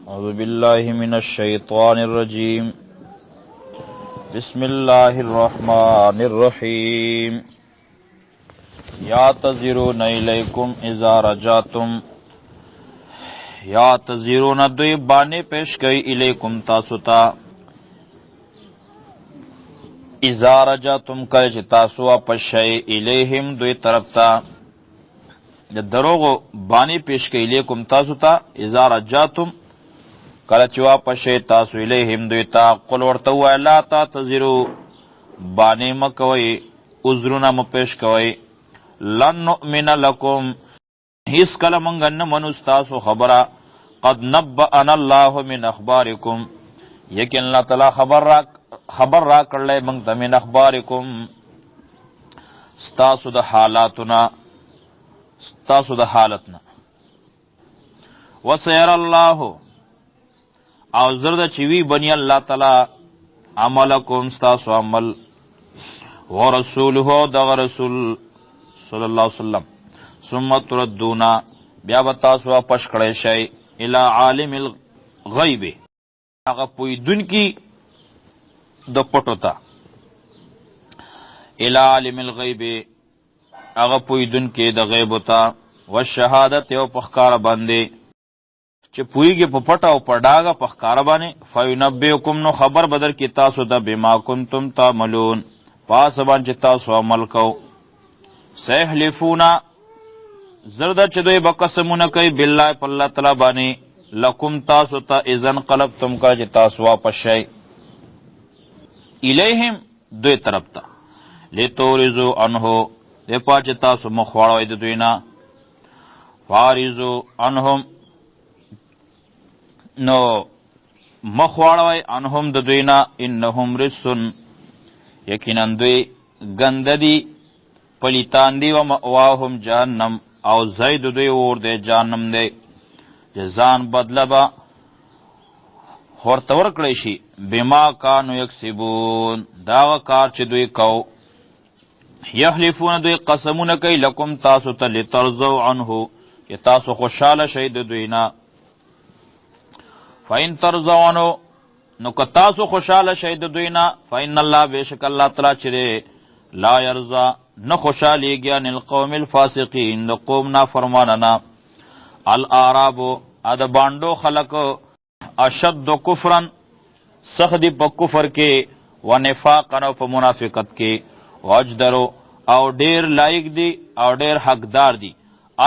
أعوذ بالله من الشيطان الرجيم. بسم الله الرحمن الرحيم. يعتذرون إليكم إذا رجعتم. يعتذرون دوی باندې پیش کوي الیکم تاسو ته، اذا رجعتم کله چې تاسو واپس شئ، الیهم دوی طرف ته. د دروغو باندې پیش کوي الیکم تاسو ته، اذا رجعتم کله چې واپس شئ تاسو الیهم دوی ته. قل ورته ووایه لا تعتذرو، باندې مه کوئ، عذرونه مه پیش کوئ. لن نؤمن لکم، هیڅ کله مونږ نه منو ستاسو خبره. قد نبأنا الله من اخبارکم، یقین الله تعالی خبر را کړلی مونږ ته، من اخبارکم ستاسو د حالاتنا، ستاسو د حالتنا. وسير الله، او زرد چې وی بني الله تعالی عملکم ستاسو عمل، ورسوله دغه رسول صلی الله علیه وسلم. ثم تردون، بیا به تاسو واپس کړی شئ الی عالم الغیب، هغه پویدونکي د پټو ته. الی عالم الغیب، هغه پویدونکي د غیب ته، والشهادت او په ښکاره باندې چې پوهیږي په پټه او په ډاګه په ښکاره باندې. فینبئکم، نو خبر بدر کې تاسو ته، بما کنتم تعملون، پاس باندې چې تاسو عمل کو. سیحلفون، زرد چې دوی به قسمونه کوي بالله په الله تعالی باندې، لکم تاسو ته، اذن قلبتم کله چې تاسو واپس شئ، الیهم دوی طرف ته، لتورزو عنه، دې پاره چې تاسو مخ واړوئ د دوی نه. فارزو عنهم، نو مخ واړوئ عنهم د دوی نه، انهم رجسن، یقینا دوی ګنده دي، پلیتان دي، و مأواهم جهنم، او ځای د دوی اور دی، جهنم دی. ځان بدله به ورته ورکړی شي بما کانو یکسبون، دا کار چې دوی کو. یحلفون، دوی قسمونه کوي لکم تاسو ته، لترضوا عنه، چې تاسو خوشاله شئ د دوی نه. فإن ترضوا عنه، نو که تاسو خوشاله شئ د دوی نه، فإن الله، بېشک الله تعالی چې دی، لا یرضا، نه خوشحالېږي عن القوم الفاسقین، د قوم نافرمانه نه. الاعراب، د بانډو خلک، اشد کفرا، سخت دی په کفر کې، و نفاقا، او په منافقت کې، واجدرو، او ډیر لایق دی او ډیر حقدار دی،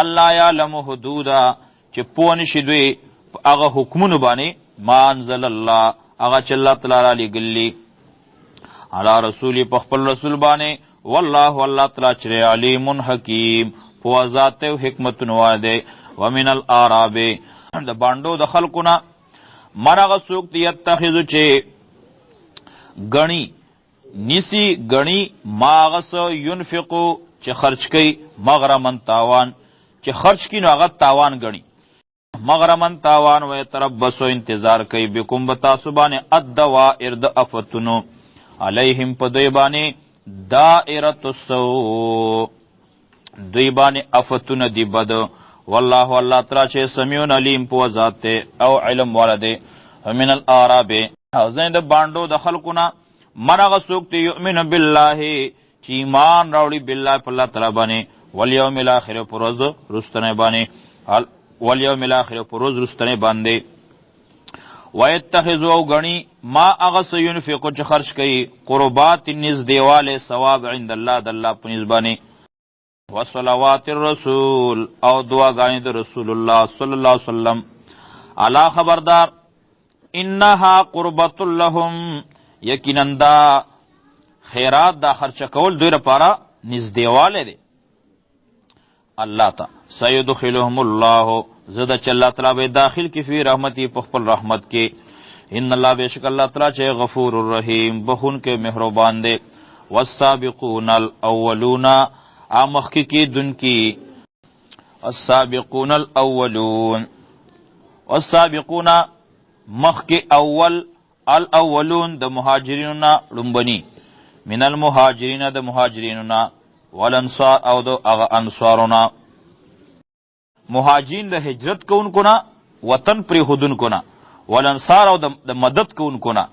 الله یعلم حدودا، چې پوه نشي دوی په هغه حکمونو باندې، ما انزل الله، هغه چې الله تعالی را لېږلي علی رسول، په خپل رسول باندې. والله، الله تعالی چې علیم حکیم، په ذات او حکمتونو دی. ومن الاعراب، د باندو د خلقونه، مرغه څوک دی، یتخذ، چې غنی نسی غنی، ماغس ينفقو، چې خرج کوي، مغرمن، تاوان، چې خرج کینو هغه تاوان غنی، مغرمن تاوان، و تربسو، انتظار کوي، بكم بتاسو باندې، الدوائر، د افتونو، علیهم، په دوی باندې، دائره السو، دوی باندې افتونه دی بد. والله، الله تعالی چې سمیع علیم، په ذات ته او علم والا دی. من الاعراب، او زین د باندو د خلقونه، منغه سوک تی، یؤمن بالله، چې ایمان راوړي، بالله، په الله تعالی باندې، والیوم الاخر، پر ورځ رستنه باندې، والیوم الاخر، پر ورځ رستنه باندې. ويتخذ، او غني، ما اغس ينفق، چې خرج کوي، قربات، نزدېواله، ثواب، عند الله، د الله په نزد باندې، وصلوات الرسول، او دعاګانې د رسول الله صلی الله علیه وسلم. الا، خبردار، انها قربت لهم، یقینا دا خیرات، دا خرچ کول دوی لپاره نږدېوالی دی الله ته. سيدخلهم الله، زده چې الله تعالی به داخل کی، فی رحمتي، په خپل رحمت کې. ان الله، بشک الله تعالی چې غفور الرحیم، بخون کې مهربان دی. والسابقون الاولون، امخ کی دن کی، السابقون الاولون، والسابقون مخ کې اول، الاولون، د مهاجرینو نه لومبني، من المهاجرین، د مهاجرینو نه، والانصار، او د هغه انصارو نه. مهاجرین د هجرت کوونکو نه، وطن پرېښودونکو نه، والانصار او د مدد کوونکو نه،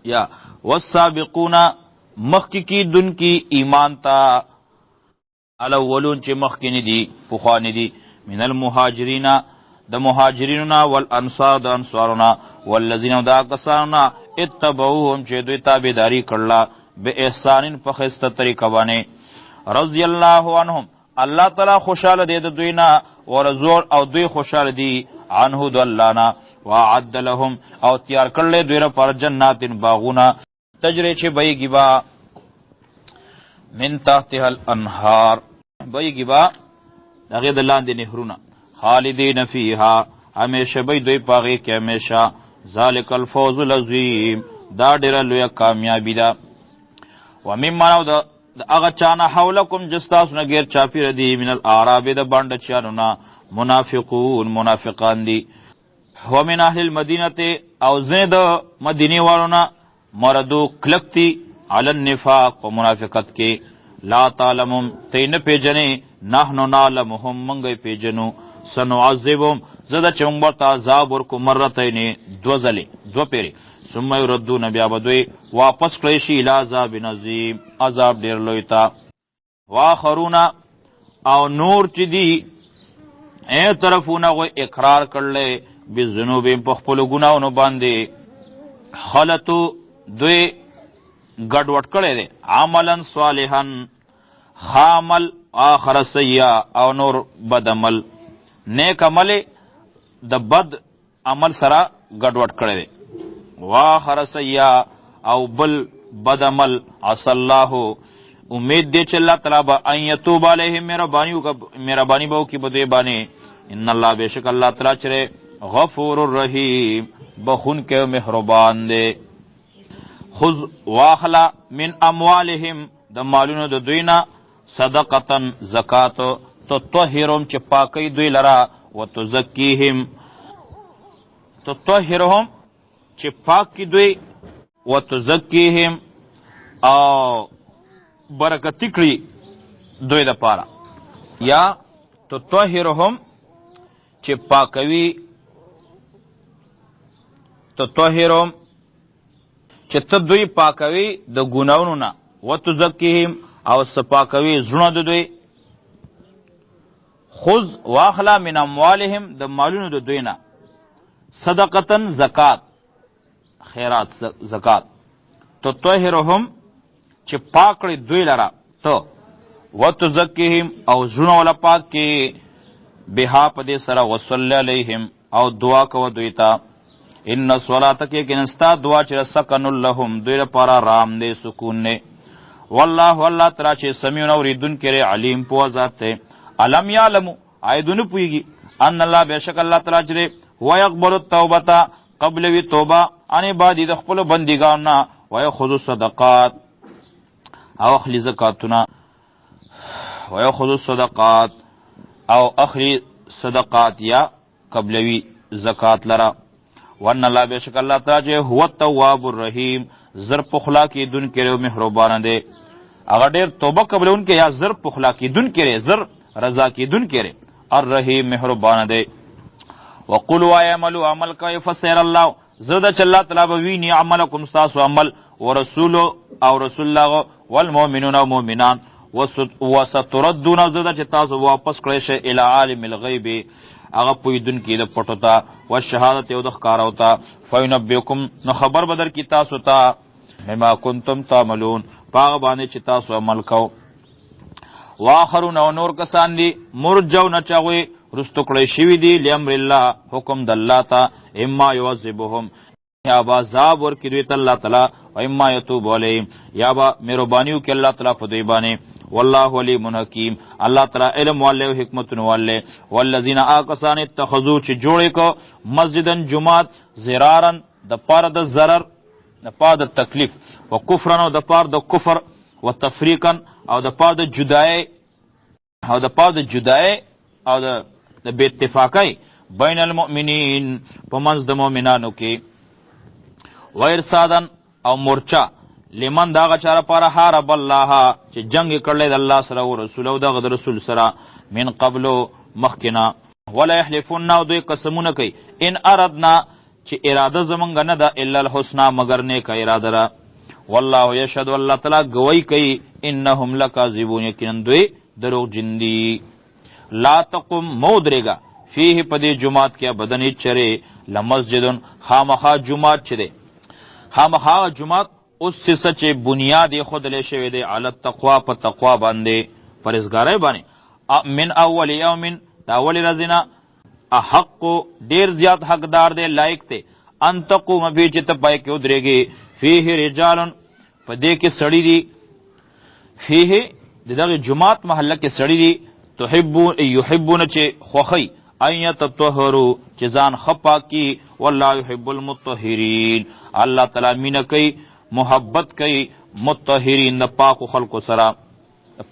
یا والسابقون مخکې کېدونکي ایمان ته، الاولون چې مخکې نه دي، پخواني دي، من المهاجرین د مهاجرینو نه، والانصار د انصارو نه، والذین دا کسانو نه اتبعوهم چې دوی تابعداري کړله باحسان په ښایسته طریقه باندې، رضی الله عنهم الله تعالی خوشاله دی د دوی نه، ورزور او دوی خوشاله دي عنه د الله نه، وعد لهم او تیار کړل دوی لپاره جنات باغونه تجری چې بهیږي به من تحتها الانهار، بهیږي به د هغې د لاندې نهرونه، خالدین فیها همیشه به دوی په هغې کې همیشه، ذلک الفوز العظیم دا ډېره لویه کامیابي ده. وممن او د هغه چا نه حولکم چې ستاسو نه ګیر چاپېره دي، من الاعراب د بانډه چیانو نه، منافقون منافقان دي، ومن اهل المدینه او ځینې د مدینې والو نه مردو کلک دي علی النفاق په منافقت کې، لا تعلمهم ته یې نه پېژنې، نحنو نعلمهم موږ یې پېژنو، سنعذبهم زه ده چې موږ ورته عذاب ورکړو مرتین دوه ځلې دوه پېرې، ثم یردون بیا به دوی واپس کړی شي الی عذاب عظیم عذاب ډېر لوی ته. واخرون او نور چې دي اے طرفونه غو اقرار کړل بذنوب په خپل ګناونو باندې، خلطو دوی ګډوډ کړي دي عملا صالحا خامل آخر سیئا او نور بد عمل، نیک عمل د بد عمل سره ګډوډ کړی دی. واخر سیئا او بل بد عمل، عسى الله امید دی چې الله تعالی به ان یتوب علیهم مهرباني مهرباني به وکړي په دوی باندې، ان الله بېشک الله تعالی چې غفور الرحیم بخونکی او مهربان دی. خذ واخله من اموالهم د مالونو د دوی نه صدقة زکات، تطهرهم چې پاکوي دوی لره، وتزکیهم تطهرهم چې پاک کی دوی، وتزکیهم او برکتی کړي دوی د پاره، یا تطهرهم چې پاکوي، تطهرهم چې ته دوی پاکوي د ګناونو نه، وتزکیهم او سپاکوي زړونه د دوی. خذ واخلا من اموالهم د مالونو د دوی نه، صدقتن زکات خیرات زکات، تطهرهم چې پاک کړي دوی لره ته، وتزکیهم او زړونه ولا پاک کې، بها په دې سره، وصلی علیهم او دعا کوه دوی ته، ان صلاتک یقینا ستا دعا چې سکن لهم دوی لپاره رام دی سکون دی، والله الله تعالی چې سمیع اوریدونکی دی علیم پوه ذات دی. الم یعلمو آیا دوی نه پوهېږي ان الله بېشک الله تعالی چې دی هو یقبل التوبه قبلوي توبه عن عبادي د خپلو بندګانو نه، ویأخذ الصدقات او اخلي زکاتونه، ویأخذ الصدقات او اخلي صدقات یا قبلوي زکات لره، وان الله بشک الله تعالی چې هو التواب الرحیم زر پخلا کیدونکی او مهربان دی، هغه ډیر توبه قبلونکی یا زر پخلا کیدونکی دی، زر رضا کیدونکی دی، الرحیم مهربان دی. وقولوا اعملوا عمل کوي فسیر الله زه د چې الله تعالی به ویني عملکم ستاسو عمل، ورسول او رسول الله والمؤمنون او مؤمنان، وستردون زه د چې تاسو واپس کړی شئ الی عالم الغیب هغه پوهېدونکي د پټو ته، والشهادت او د ښکارو ته، فینبئکم نو خبر به درکړي تاسو ته بما کنتم تعملون په هغه باندې چې تاسو عمل کوئ. واخرون او نور کسان دي مرجون چې هغوی رستو کړی شوي دي لامر الله حکم د الله ته، اما يعذبهم یا به عذاب ورکړي دوی ته الله تعالی، او اما یتوب علیهم یا به مهرباني وکړي الله تعالی په دوی باندې، والله علیم حکیم الله تعالی علم والے او حکمتونه والے. والذین آکسان اتخذو چې جوړ کو مسجدا جماعت زرارا د پاره د ضرر د پاره د تکلیف، او کفرا او د پاره د کفر، وتفریقا او د پاره د جدای او د پاره د جدای او د بې اتفاقۍ بین المؤمنین په منځ د مؤمنانو کې، وارصادا او مورچه لمن دا هغه چا لپاره حارب الله چې جنګ یې کړی د الله سره او رسول او دغه د رسول سره من قبلو مخکې نه، ولا یحلفن او دوی قسمونه کوي ان اردنا چې اراده زمونږ نه ده الا الحسنا مګر نیکه اراده ده. والله یشهد، الله تعالی ګواهي کوي، انهم لکاذبون، یقینا دوی دروغجن دي. لا تقم، مه ودرېږه، فیه په دې جومات کې، ابدا هېڅ چرې، لمسجد خامخا جومات چې دی، خامخا هغه جومات اسس چې بنیاد یې ښودلی شوی دی، علی التقوا په تقوا باندې، پرهېزګارۍ باندې، من اول یوم د اولې ورځې نه، احق ډیر زیات حقدار دی، لایق دی، ان تقوم فی چې ته پای کې ودرېږې، فیه رجال په دې کې سړي دي، فیه د دغه جماعت محله کې سړي دي، تحبون یحبون چې خوښي، ان یتطهروا چې ځان خپا کی، والله یحب المطهرین، الله تعالی مینه کوي، محبت کوي مطهرین د پاکو خلکو سره،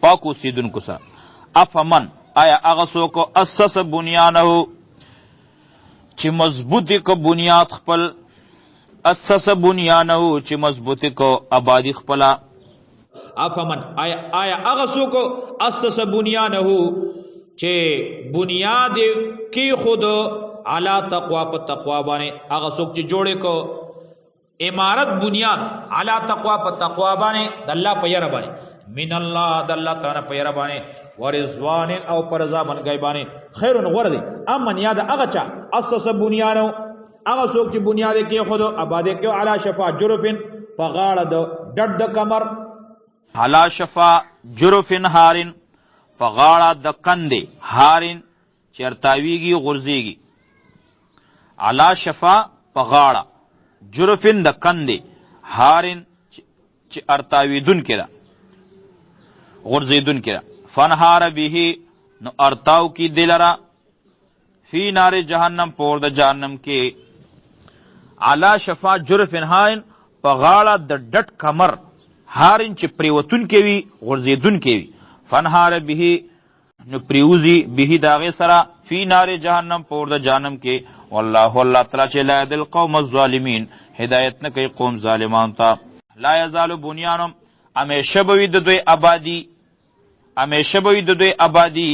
پاکو اوسیدونکو سره. افمن آیا هغه څوک اسس بنیانه چې مضبوط کو بنیاد خپل، اسس بنیانه چې مضبوط کو آبادی خپل، افمن آیا هغه څوک اسس بنیانه چې بنیاد کې خود علا تقوا په تقوا باندې، هغه څوک چې جوړ کو امارت بنیاد علا تقوا په تقوا باندې، د الله په یره باندې، من الله د الله تعالی په یره باندې، ورضوان او پر رضا منګی باندې، خیر غور دی امن یاد هغه چا اسس بنیانو هغه څوک چې بنیاد کې خود آباد کې علا شفا جرفن په غاړه د ډډ د کمر، علا شفا جرفن هارن په غاړه د کندې، هارن چې ارتاویږي غورځیږي، علا شفا په غاړه، جرفن د کندې، هارن چې ارتاویدونکې ده غورځیدونکې ده، فنهار به نو ارتاو کی دلرا، فی نار جهنم پور د جهنم کې، علا شفا جرفن هارن په غاړه د ډټ کمر، هارن چې پریوتونکې وي غورځیدونکې وي، فنهار به نو پریوزی به د هغې سره، فی نار جهنم په اور د جهنم کې، والله الله تعالی چې لا یهدی القوم الظالمین هدایت نه کوي قوم ظالمانو ته. لا یزال بنیانهم همیشه به وي د دوی آبادي، همیشه به وي د دوی آبادي،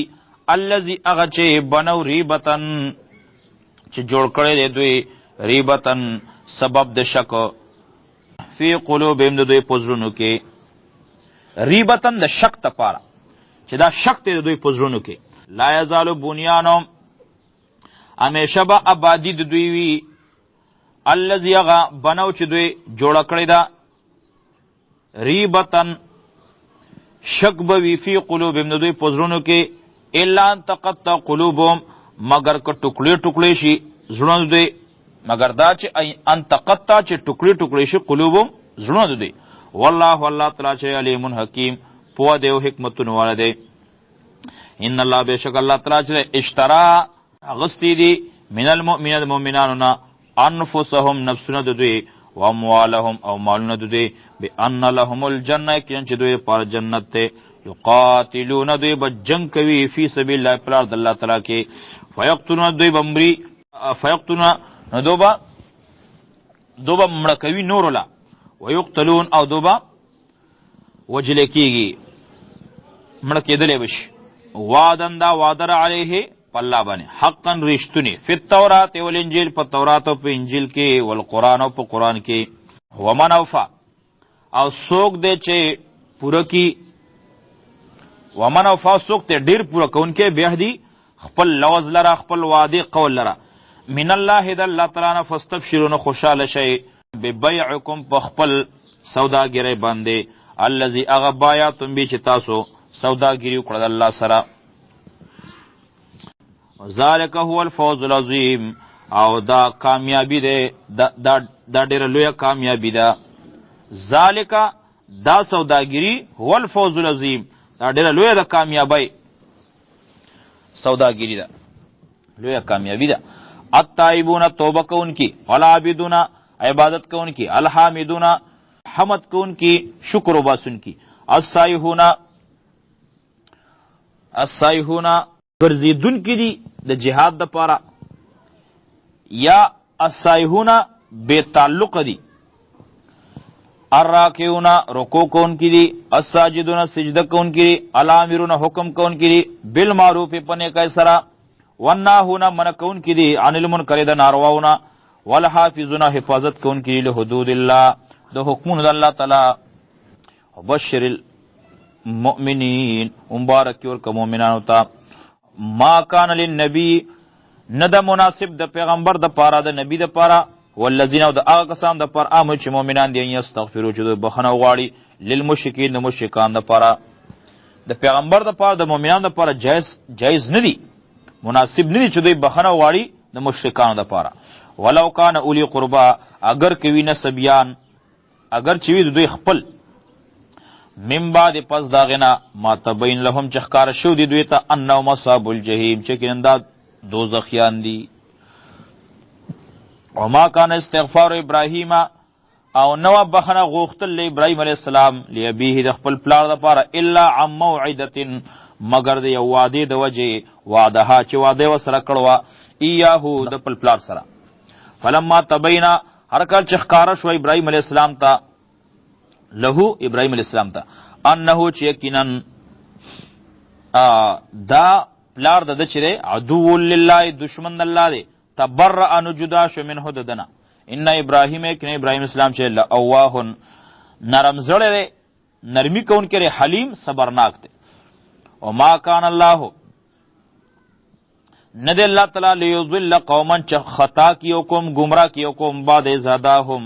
الذي هغه چې بنو ریبتن چې جوړ کړی دی دوی، ریبتن سبب د شک، فی قلوبهم د دوی په زړونو کې، ریبتن د شک تپاره چې دا شک دی د دوی په زړونو کې. لا یزال بنیانهم همیشه به آبادي د دوی وي، الذي هغه بنو چې دوی جوړه کړې ده، ریبتن شک به وي فی قلوبهم د دوی په زړونو کې، الا ان تقطع قلوبهم مګر که ټوکړې ټوکړې شي زړونه دوی، مګر دا چې ان تقطع چې ټوکړې ټوکړې شي قلوبهم زړونه دوی. والله الله تعالی چې علیم حکیم پوه دی او حکمتونو والا دی. ان الله بشک الله تعالی چې اشترا اغستی دي من المؤمنین د مؤمنانو نه انفسهم نفسونه د دوی، واموالهم او مالونه د دوی، بان لهم الجنه یقینا چې دوی پر جنت ته، یقاتلون دوی به جنگ کوي، فی سبیل الله پر د الله تعالی کې، فیقتلون دوی به مري، فیقتلون نو دوی به مړه کوي نور لا، ویقتلون او دوی به وجل کیږي، مړه کېدلی به شي. وعدن دا وعده را علیه په الله باندې، حقا رښتونی، فی التورات والانجیل په تورات او په انجیل کې، والقرآن او په قرآن کې. ومن اوفا او څوک دی چې پوره کی، ومن اوفا څوک دی ډیر پوره کوونکی، بعهدي خپل لوز لره، خپل وعده قول لره، من الله د الله تعالی نه، فاستبشروا نو خوشاله شئ، ببیعکم په خپل سوداګرۍ باندې، الذي هغه بایعتم به چې تاسو سوداګري وکړه د الله سره. ذالک هو الفوز العظیم او دا کامیابی ده، دا دا دا ډیره لویه کامیابی ده. ذالک دا سوداګری هو الفوز العظیم دا ډیره لویه ده کامیابی سوداګری ده، لویه کامیابی ده. التائبون توبه کوونکي، والعابدون عبادت کوونکي، الحامدون حمد کوونکي، شکر وباسونکي، السائحون السائحون ګرځېدونکي دي د جهاد دپاره، یا السائحون بې تعلقه دي، الراکعون رکوع کوونکي دي، الساجدون سجده کوونکي دي، الامرون حکم کوونکي دي، بالمعروف په نیکۍ سره، والناهون منع کوونکي دي، عن المنکر د نارواونه، والحافظون حفاظت کوونکي له حدود الله د حکمونو د الله تعالی. وبشر المؤمنین، مبارک ورکه مؤمنانو ته. ما کان للنبی، نه د مناسب د پیغمبر د پاره، د نبی د پاره، والذین او د هغه کسان د پاره امر چې مؤمنان دي، یستغفروا چې دوی بخښنه وغواړي، للمشرکین د مشرکان د پاره. د پیغمبر د پاره د مؤمنانو د پاره جایز نه دي، مناسب نه دي چې دوی بخښنه وغواړي د مشرکانو د پاره. ولو کان اولی قربا، اگر کوي نسبیان، اگر چې وي د دوی خپل، من بعد پس د هغې نه ما تبین لهم چې ښکاره شو دي دوی ته، انهم اصحاب الجحیم چې یقینا دا دوزخیان دي. وما کان استغفار ابراهیم، او نو بخنه غوښتل له ابراهیم علیه السلام لابیه د خپل پلار دپاره، الا عن موعدة، مګر د یو وعدې د وجې، وعدها چې وعده یې ورسره کړې وه، ایاه د خپل پلار سره. فلما تبینا، هر کله چې ښکاره شو ابراهیم علیه السلام ته، له ابراهیم علیه السلام ته، انه چې یقینا دا پلار د ده چې دی عدو لله دشمن د الله دی، تبرأ نو جدا شو منه د ده نه. ان ابراهیم یقینا ابراهیم اسلام چې لأواه نرم زړی دی، نرمي کوونکی دی، حلیم صبرناک دی. وما کان الله، نه دی الله تعالی لیضل قوما چې خطا کیو کوم، گمراه کیو کوم، بعد اذ هداهم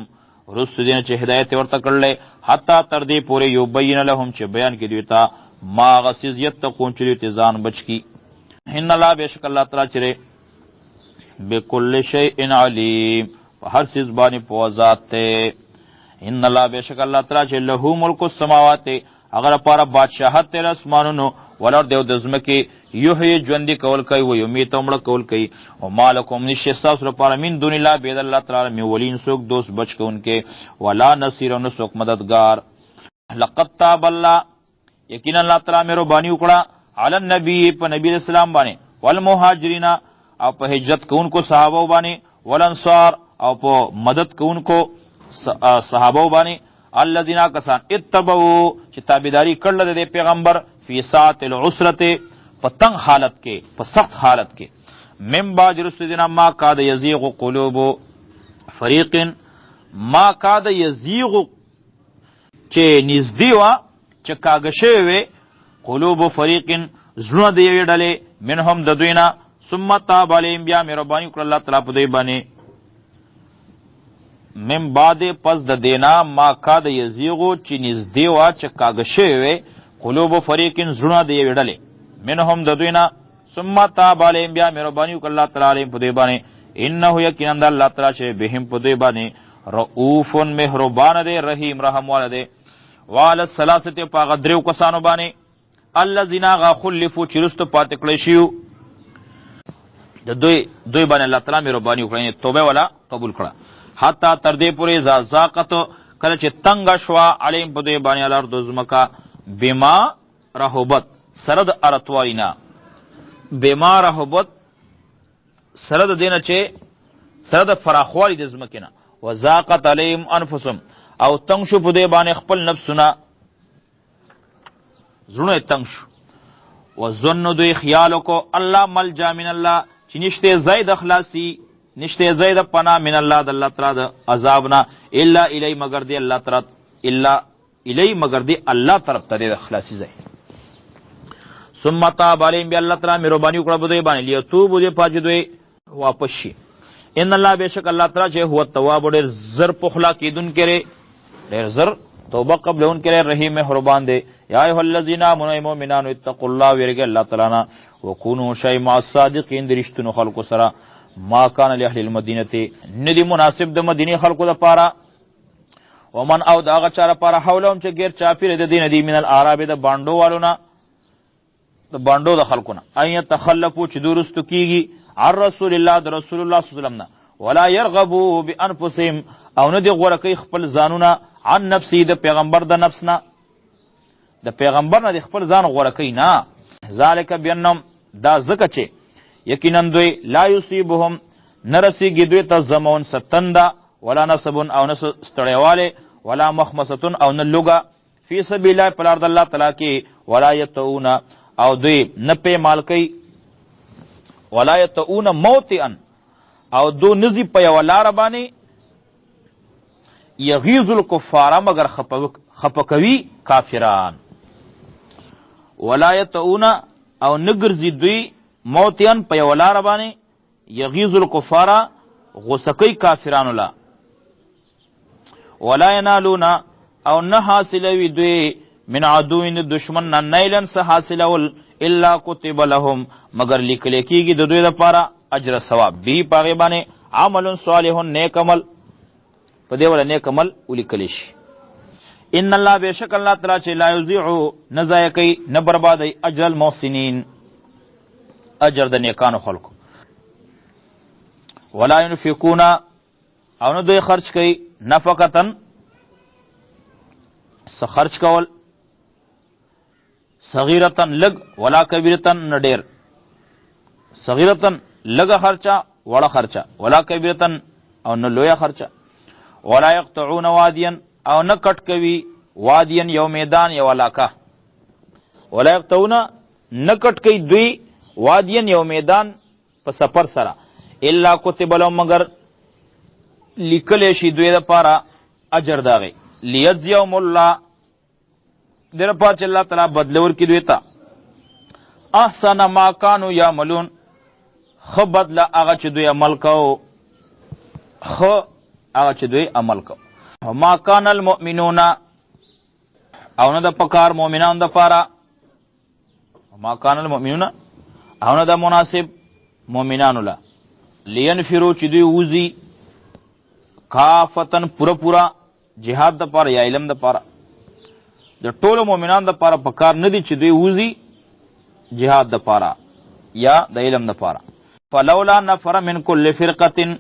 وروسته دینه چې هدایت ورته کړل، حتی تر دې پورې یبین لهم چې بیان کړي دوی ته ما هغه څیز یتقون چې دوی ته ځان بچ کړي. ان الله بېشک الله تعالی چې بكل شیء علیم په هر څیز باندې پوه ذات دی. ان الله بېشک الله تعالی چې له ملک السماوات، هغه لپاره بادشاهت دی د اسمانونو والارض او د ځمکې، یحیی ژوندي کول کوي، و یمیت او مړه کول کوي. او ما لکم نشته ستاسو لپاره من دون الله بې د الله تعالی من ولین څوک دوست بچ کوونکی، ولا نصیر او نه څوک مددګار. لقد تاب الله، یقینا الله تعالی مهرباني وکړه علی النبی په نبی اسلام باندې، والمهاجرین او په هجرت کوونکو صحابه باندې، والانصار او په مدد کوونکو صحابه باندې، الذين کسان اتبعوا چې تابعداري کړل د پیغمبر، فی ساعت العسرته په تنگ حالت کې، په سخت حالت کې، من بعد رسدنا ما کاد یزیغ قلوب فریق، ما کاد یزیغ چې نږدې وه چې کاږه شوې وې، قلوب فریق زړونه د یوې ډلې، منهم د دوی نه، ثم تاب علیهم بیا مهرباني وکړه الله تعالی په دوی باندې، من بعد پس د دینا ما کاد یزیغو چې نږدې وه چې کاږه شوې وې، قلوب فریق زړونه د یوې ډلې، منهم د دوی نه، ثم تاب علیهم بیا مهرباني وکړه الله تعالی علیهم په دوی باندې، انه یقینا د الله تعالی چې بهم په دوی باندې رؤوف مهربان دی، رحیم رحم والا دی. وعلى الثلاثه په هغه دریو کسانو باندې، الذین هغه خلفو چې وروسته پاتې کړی شیو، د دوی دوی باندې الله تعالی مهرباني وکړه، یعنې توبه ولا قبول کړه، حتی تر دې پورې اذا ضاقت کله چې تنګه شوه علیهم په دوی باندې الارض ځمکه، بما رحبت سره د ارتوالي نه، بما رحبت سره د دینه چې سره د فراخوالي د ځمکې نه، وضاقت علیهم انفسهم او تنګ شو په دوی باندې خپل نفسونه، زړونه یې تنګ شو، وظنوا دوی خیال وکړو الله ملجا من الله چې نشته ځای د خلاصي، نشته ځای د پناه، من الله د الله تعالی د عذاب نه، الا الی مگر دی الله تعالی، الا الی مگر دی الله طرف ته دی د خلاصي ځای. ثم تاب علیهم بیا الله تعالی مهرباني وکړه په دوی باندې، لیتوبو دې پاچې دوی واپس شي. ان الله بشک الله تعالی چې هو التواب ډېر زر پخلا کېدونکی دی، ډېر زر توبه قبلونکی دی، رحیم مهربان دی. یا ایها الذین آمنوا ای مؤمنانو اتقوا الله ویرږئ الله تعالی نه، وکونو شئ مع الصادقین د رښتینو خلکو سره. ما کان لاهل المدینه نه دي مناسب د مدینې خلکو دپاره، ومن او د هغه چا لپاره حولهم چې ګیر چاپېره د دین دي، من الاعراب د بانډو والو نه، د بانډو د خلکو نه، ان یتخلفو چې دوی وروستو کېږي عن رسول الله د رسول الله صلی الله علیه وسلم نه، ولا یرغبو بانفسهم او نه دي غوره کوي خپل ځانونه، عن نفسي د پیغمبر د نفس نه، د پیغمبر نه د خپل ځان غوره کوي نه. ذالک بانهم دا ځکه چې یقینا دوی لا یصیبهم نه رسیږي دوی ته ظمون ستنده، ولا نصب او نه ستړیوالی، ولا مخمصة او نه لوږه، فی سبیل الله په لار د الله تعالی کې، ولا یطؤون او دوی نه پیمال کوي، ولا یطؤون موطئا او دو نزی په یوه لاره باندې یغیظ الکفار مگر خپه کوي کافران. ولا یطئون او نه ګرځي دوی موتیان په یوه لاره باندې یغیظ الکفار غوسه کوي کافرانو له. ولا ینالون او نه حاصلوي دوی من عدو د دشمن نه نیلا څه حاصلول الا کتب لهم مګر لیکل کېږي د دوی دپاره اجر ثواب به په هغې باندې عمل صالح نیک عمل په دې وله نیک عمل ولیکل شي. ان الله بېشک الله تعالی چې لا یضیع نه ضایع کوي نه بربادوي اجر المحسنین اجر د نیکانو خلکو. ولا ينفقون او نه دوی خرج کوي نفقتن څه خرج کول صغیرتن لږ ولا کبیرتن نه ډېر، صغیرتن لږه خرچه وړه خرچه، ولا کبیرتن او نه لویه خرچه. ولا یقطعون وادیا او نه کټ کوي وادیا یو میدان یو علاقه. ولا یقطعون نه کټ کوي دوی وادیا یو میدان په سفر سره الا کتب لهم مگر لیکلی شي دوی دپاره اجر د هغې لیجزیهم الله دې لپاره چې الله تعالی بدله ورکړي دوی ته احسن ما کانو یعملون ښه بدله هغه چې دوی عمل کوو، ښه هغه چې دوی عمل کوو. ما کان المؤمنون او نه د پکار مؤمنانو دپاره، ما کان المؤمنون او نه د مناسب مؤمنانو له لینفرو چې دوی وځي کافتن پوره پوره جهاد د پاره یا علم د پاره. د ټولو مؤمنانو د پاره پکار نه دي چې دوی وځي جهاد د پاره یا د علم د پاره. فلولا نفر من کل فرقه،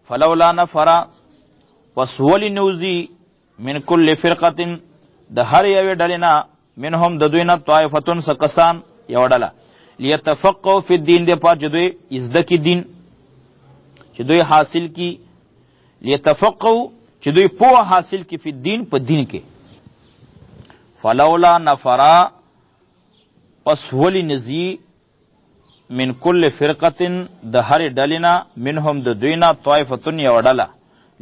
فلولا نفر پس ولې نوځي من کل فرقه د هر یوې ډلې نه منهم د دوی نه طائفتون څه کسان یوه ډله لیتفقهوا فی الدین دې پاره چې دوی زده کړي دین، چې دوی حاصل کړي، لیتفقهوا چې دوی پوهه حاصل کړي فی الدین په دین کې. فلولا نفرا پس ولې نه ځي من کل فرقة د هرې ډلې نه منهم د دوی نه طائفة یوه ډله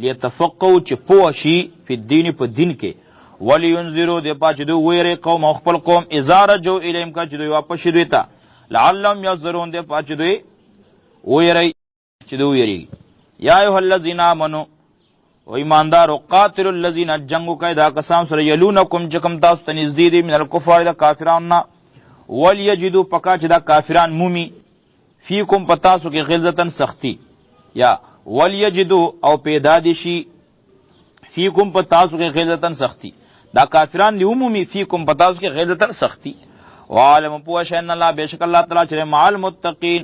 لیتفقهوا چې پوه شي فی الدین په دین کې ولینذروا دې پاره چې دوی ویري قوم او خپل قوم اذا رجعوا الیهم کله چې دوی واپس شي دوی ته لعلهم یحذرون دې پاره چې دوی ویري چې دوی ویریږي. یا ایها الذین آمنو او ایماندارو قاتلوا الذین جنگ وکړئ دا کسان سره یلونکم چې کوم تاسو ته نږدې دي من الکفار د کافرانو نه ولیجدو پکا چې دا کافران مومي فیکم په تاسو کې غلظتن سختی یا ولیجدو او پیدا دي شي فیکم په تاسو کې غلظتن سختی، دا کافران دی عمومي فیکم په تاسو کې غلظتن سختی. وعلم پوه شئ ان الله بېشک الله تعالی چې مع المتقین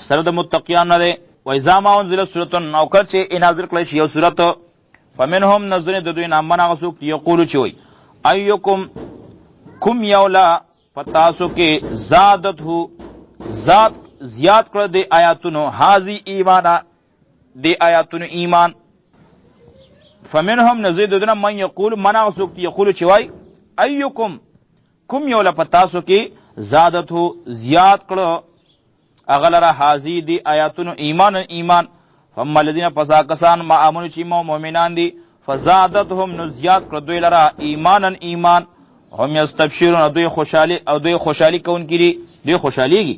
سره د متقیان نه دی. و اذا ما انزلت سورة او کله چې نازل کړی شي یو سورت فمنهم نظر د دوی نه من هغه څوک یقولو چې وایي ایکم کوم یو لا په تاسو کې زادته ذات زیات کړه د آیاتونو هاذی ایمانا د آیاتونو ایمان. فمنهم نزيد دنا من یقول من هغه څوک یقول چې وایي ایکم کوم یو له په تاسو کې زادته زیات کړه هغه لره هاذی دی آیاتونو ایمان ایمان. فما الذین پس هغه کسان ما امنو چې مؤمنان دي فزادتهم نو زیات کړه دوی لره ایمانا ایمان. هم یستبشرون دوی خوشحالي او دوی خوشحالي کوونکي دي، دوی خوشحالېږي.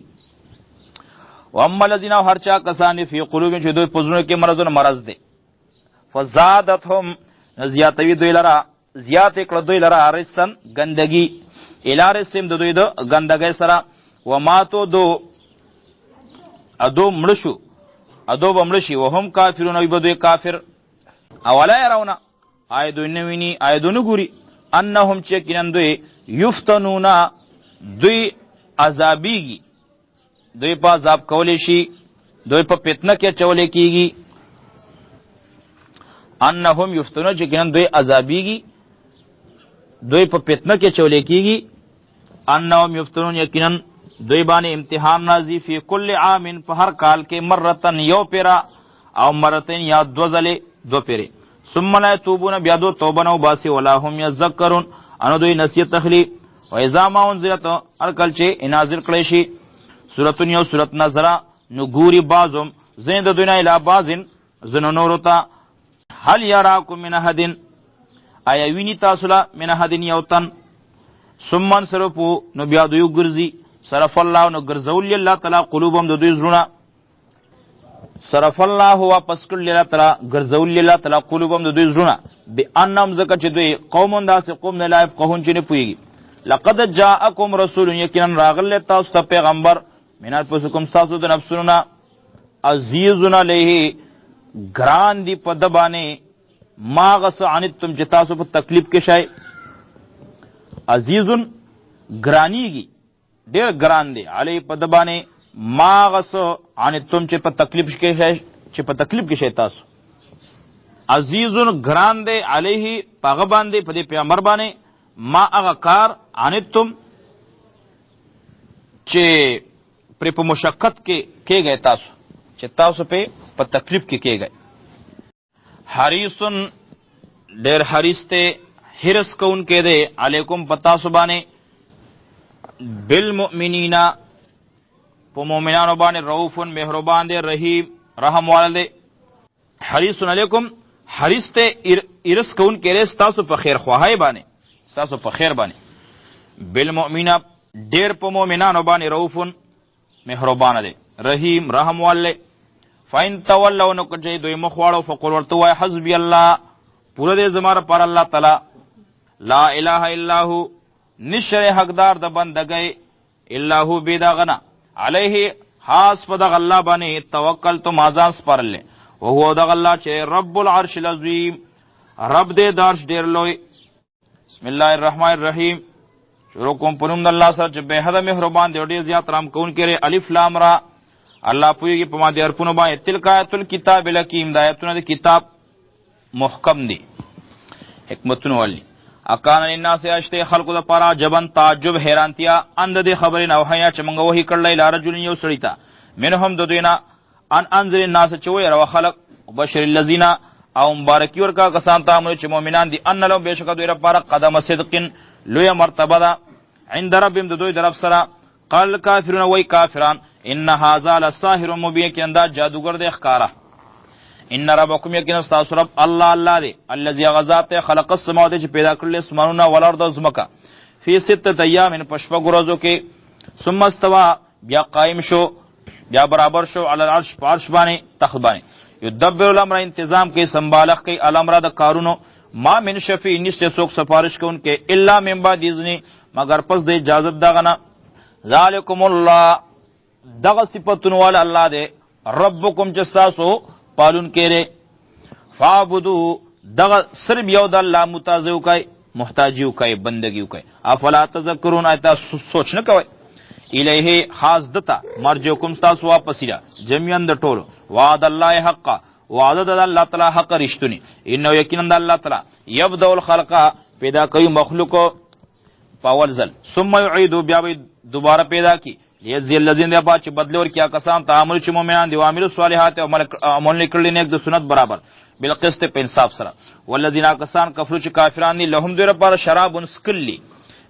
واما الذین هر چا کسان فی قلوبهم چې دوی په زړونو کې مرضونه مرض دی فزادتهم زیاتوي دوی لره زیات کړه دوی لره رجسن ګندګي الی رجسهم د دوی د ګندګۍ سره وماتو دو ادو مړه شو ادو به مړه شي وهم کافرون وي به دوی کافر. اولا یرونه آیا دوی نه ویني آیا دوی نه ګوري انهم چې یقینا دوی یفتنون دوی عذابیږي، دوی په عذاب کولی شي، دوی په فتنه کې اچولی کیږي. انهم یفتنون چې یقینا دوی عذابیږي، دوی په فتنه کې اچولی کیږي. انهم یفتنون یقینا دوی باندې امتحان راځي فی کل عام په هر کال کې مرتن یو پیرا او مرتين یا دو ځلې دو پیرې ثم لا یتوبون بیا دو توبه نه وباسي ولا هم یذکرون انو دوی نصیحت اخلي. و اذا ما انزلت هر کله چې نازل کړی شي سورة یو سورت نظره نو ګوري بعضهم ځینې د دوی نه الی بعض ځینو نورو ته. هل یراکم من احد، آیا ویني تاسو له من احد یو تن؟ ثم انصرفو، نو بیا دوی وګرځي. صرف الله، نو ګرځول الله تعالی قلوبهم د دوی زړونه. صرف الله واپس کړل الله تعالی، ګرځول الله تعالی قلوبهم د دوی زړونه، بانهم ځکه چې دوی قوم داسې قوم نه لا یفقهون چې نه پوهېږي. لقد جاءکم رسول، یقینا راغلی تاسو ته پیغمبر، من انفسکم ستاسو د نفسونو نه، عزیز علیه ګران دی په ده باندې ما هغه څه عنتم چې تاسو په تکلیف کې شئ. عزیز ګرانیږي، ډېر ګران دی، علی په ده باندې ما هغه څه عنتم چې په تکلیف کې شئ، چې په تکلیف کې شئ تاسو. عزیز ګران دی علیه په هغه باندې، په دې پیغمبر باندې، ما هغه کار عنتم چې پرې په مشقت کې کېږئ تاسو، چې تاسو پې په تکلیف کې کېږئ. حریص ډېر حریص دی، حرص کوونکی دی، علیکم په تاسو باندې، بالمؤمنین په مؤمنانو باندې، رؤوف مهربان دی، رحیم رحم والا دی. حریص علیکم حریص ته ارس کوونکی دی ستاسو په خیر خواهۍ باندې، ستاسو په خیر باندې. بالمؤمنین ډېر په مؤمنانو باندې رؤوف مهربان دی، رحیم رحم والا. فإن تولوا، نو که چې دوی مخ واړو، فقل ورته ووایه حسبي الله، پوره دی زما لپاره الله تعالی، لا اله الا هو، نشته حقدار د بندګۍ الا هو بې د هغه نه، علیه خاص په دغه الله باندې توکلت ما ځان سپارلی، وهو دغه الله چې رب العرش العظیم، رب دې د عرش ډېر لوی. بسم الله الرحمن الرحیم. شروع کوم په نوم د الله سره چې بې حده مهربان دی او ډېر زیات رحم کوونکی دی. الف لام را، الله پوهېږي په ما دې حرفونو باندې. تلک آیت الکتاب الحکیم، دا آیتونه د کتاب محکم دي، حکمتونه ولي. اکان للناس اشته خلقو د پاره جبن تعجب حیرانتیا اند دې خبرې نه وحیا چې مونږ وحی کړل الی رجل یو سړی ته منهم د دوی نه ان انذر الناس چې ویره خلق وبشر الذین او مبارکی ورکا کسان ته امر چې مؤمنان دي ان لهم بشک دوی لپاره قدم صدق لوی مرتبه ده عند ربهم د دوی درب سره. قال کافرون وای کافران ان هذا لساحر مبین کې اندا جادوګر دی ښکارا. ان ربکم یقینا تاسو رب الله الله دی الذي غذات خلق السماوات چې پیدا کړل اسمانونه ولر د زمکا فی سته ایام په شپږ ورځو کې ثم استوى بیا قائم شو بیا برابر شو علی العرش په عرش باندې تخت باندې یدبر الامر انتظام کوي سنبالخ کوي الامر د کارونو. ما من شفیع نشته څوک سفارش کوونکی الا من بعد اذن مگر پس د اجازت دغه نه. ذالکم الله دغه صفتونو والا الله دی ربکم چې ستاسو پالونکی دی. فاعبدو دغه صرف یو د الله متازه وکړئ، محتاجي وکړئ، بندګي وکړئ. افلا تذکرون آیا تاسو سوچ نه کوئ؟ الیه خاص دتا مرجعکم ستاسو واپسی ده جميعا د ټولو. وعد الله حقا وعده د الله تعالی حق رښتونی. انه یقینا د الله تعالی یبدأ الخلق پیدا کوي مخلوق په اول ځل، ثم یعیدو بیا به دوباره پیدا کی لیجزی الذین د پاره چې بدله ورکړي هغه کسان ته عمل چې مؤمنان دي وعملوا الصالحات او عمل کړل نیک د سنت برابر بالقسط په انصاف سره. والذین کسان کفرو چې کافران دي لهم دوی لپاره شراب سکلی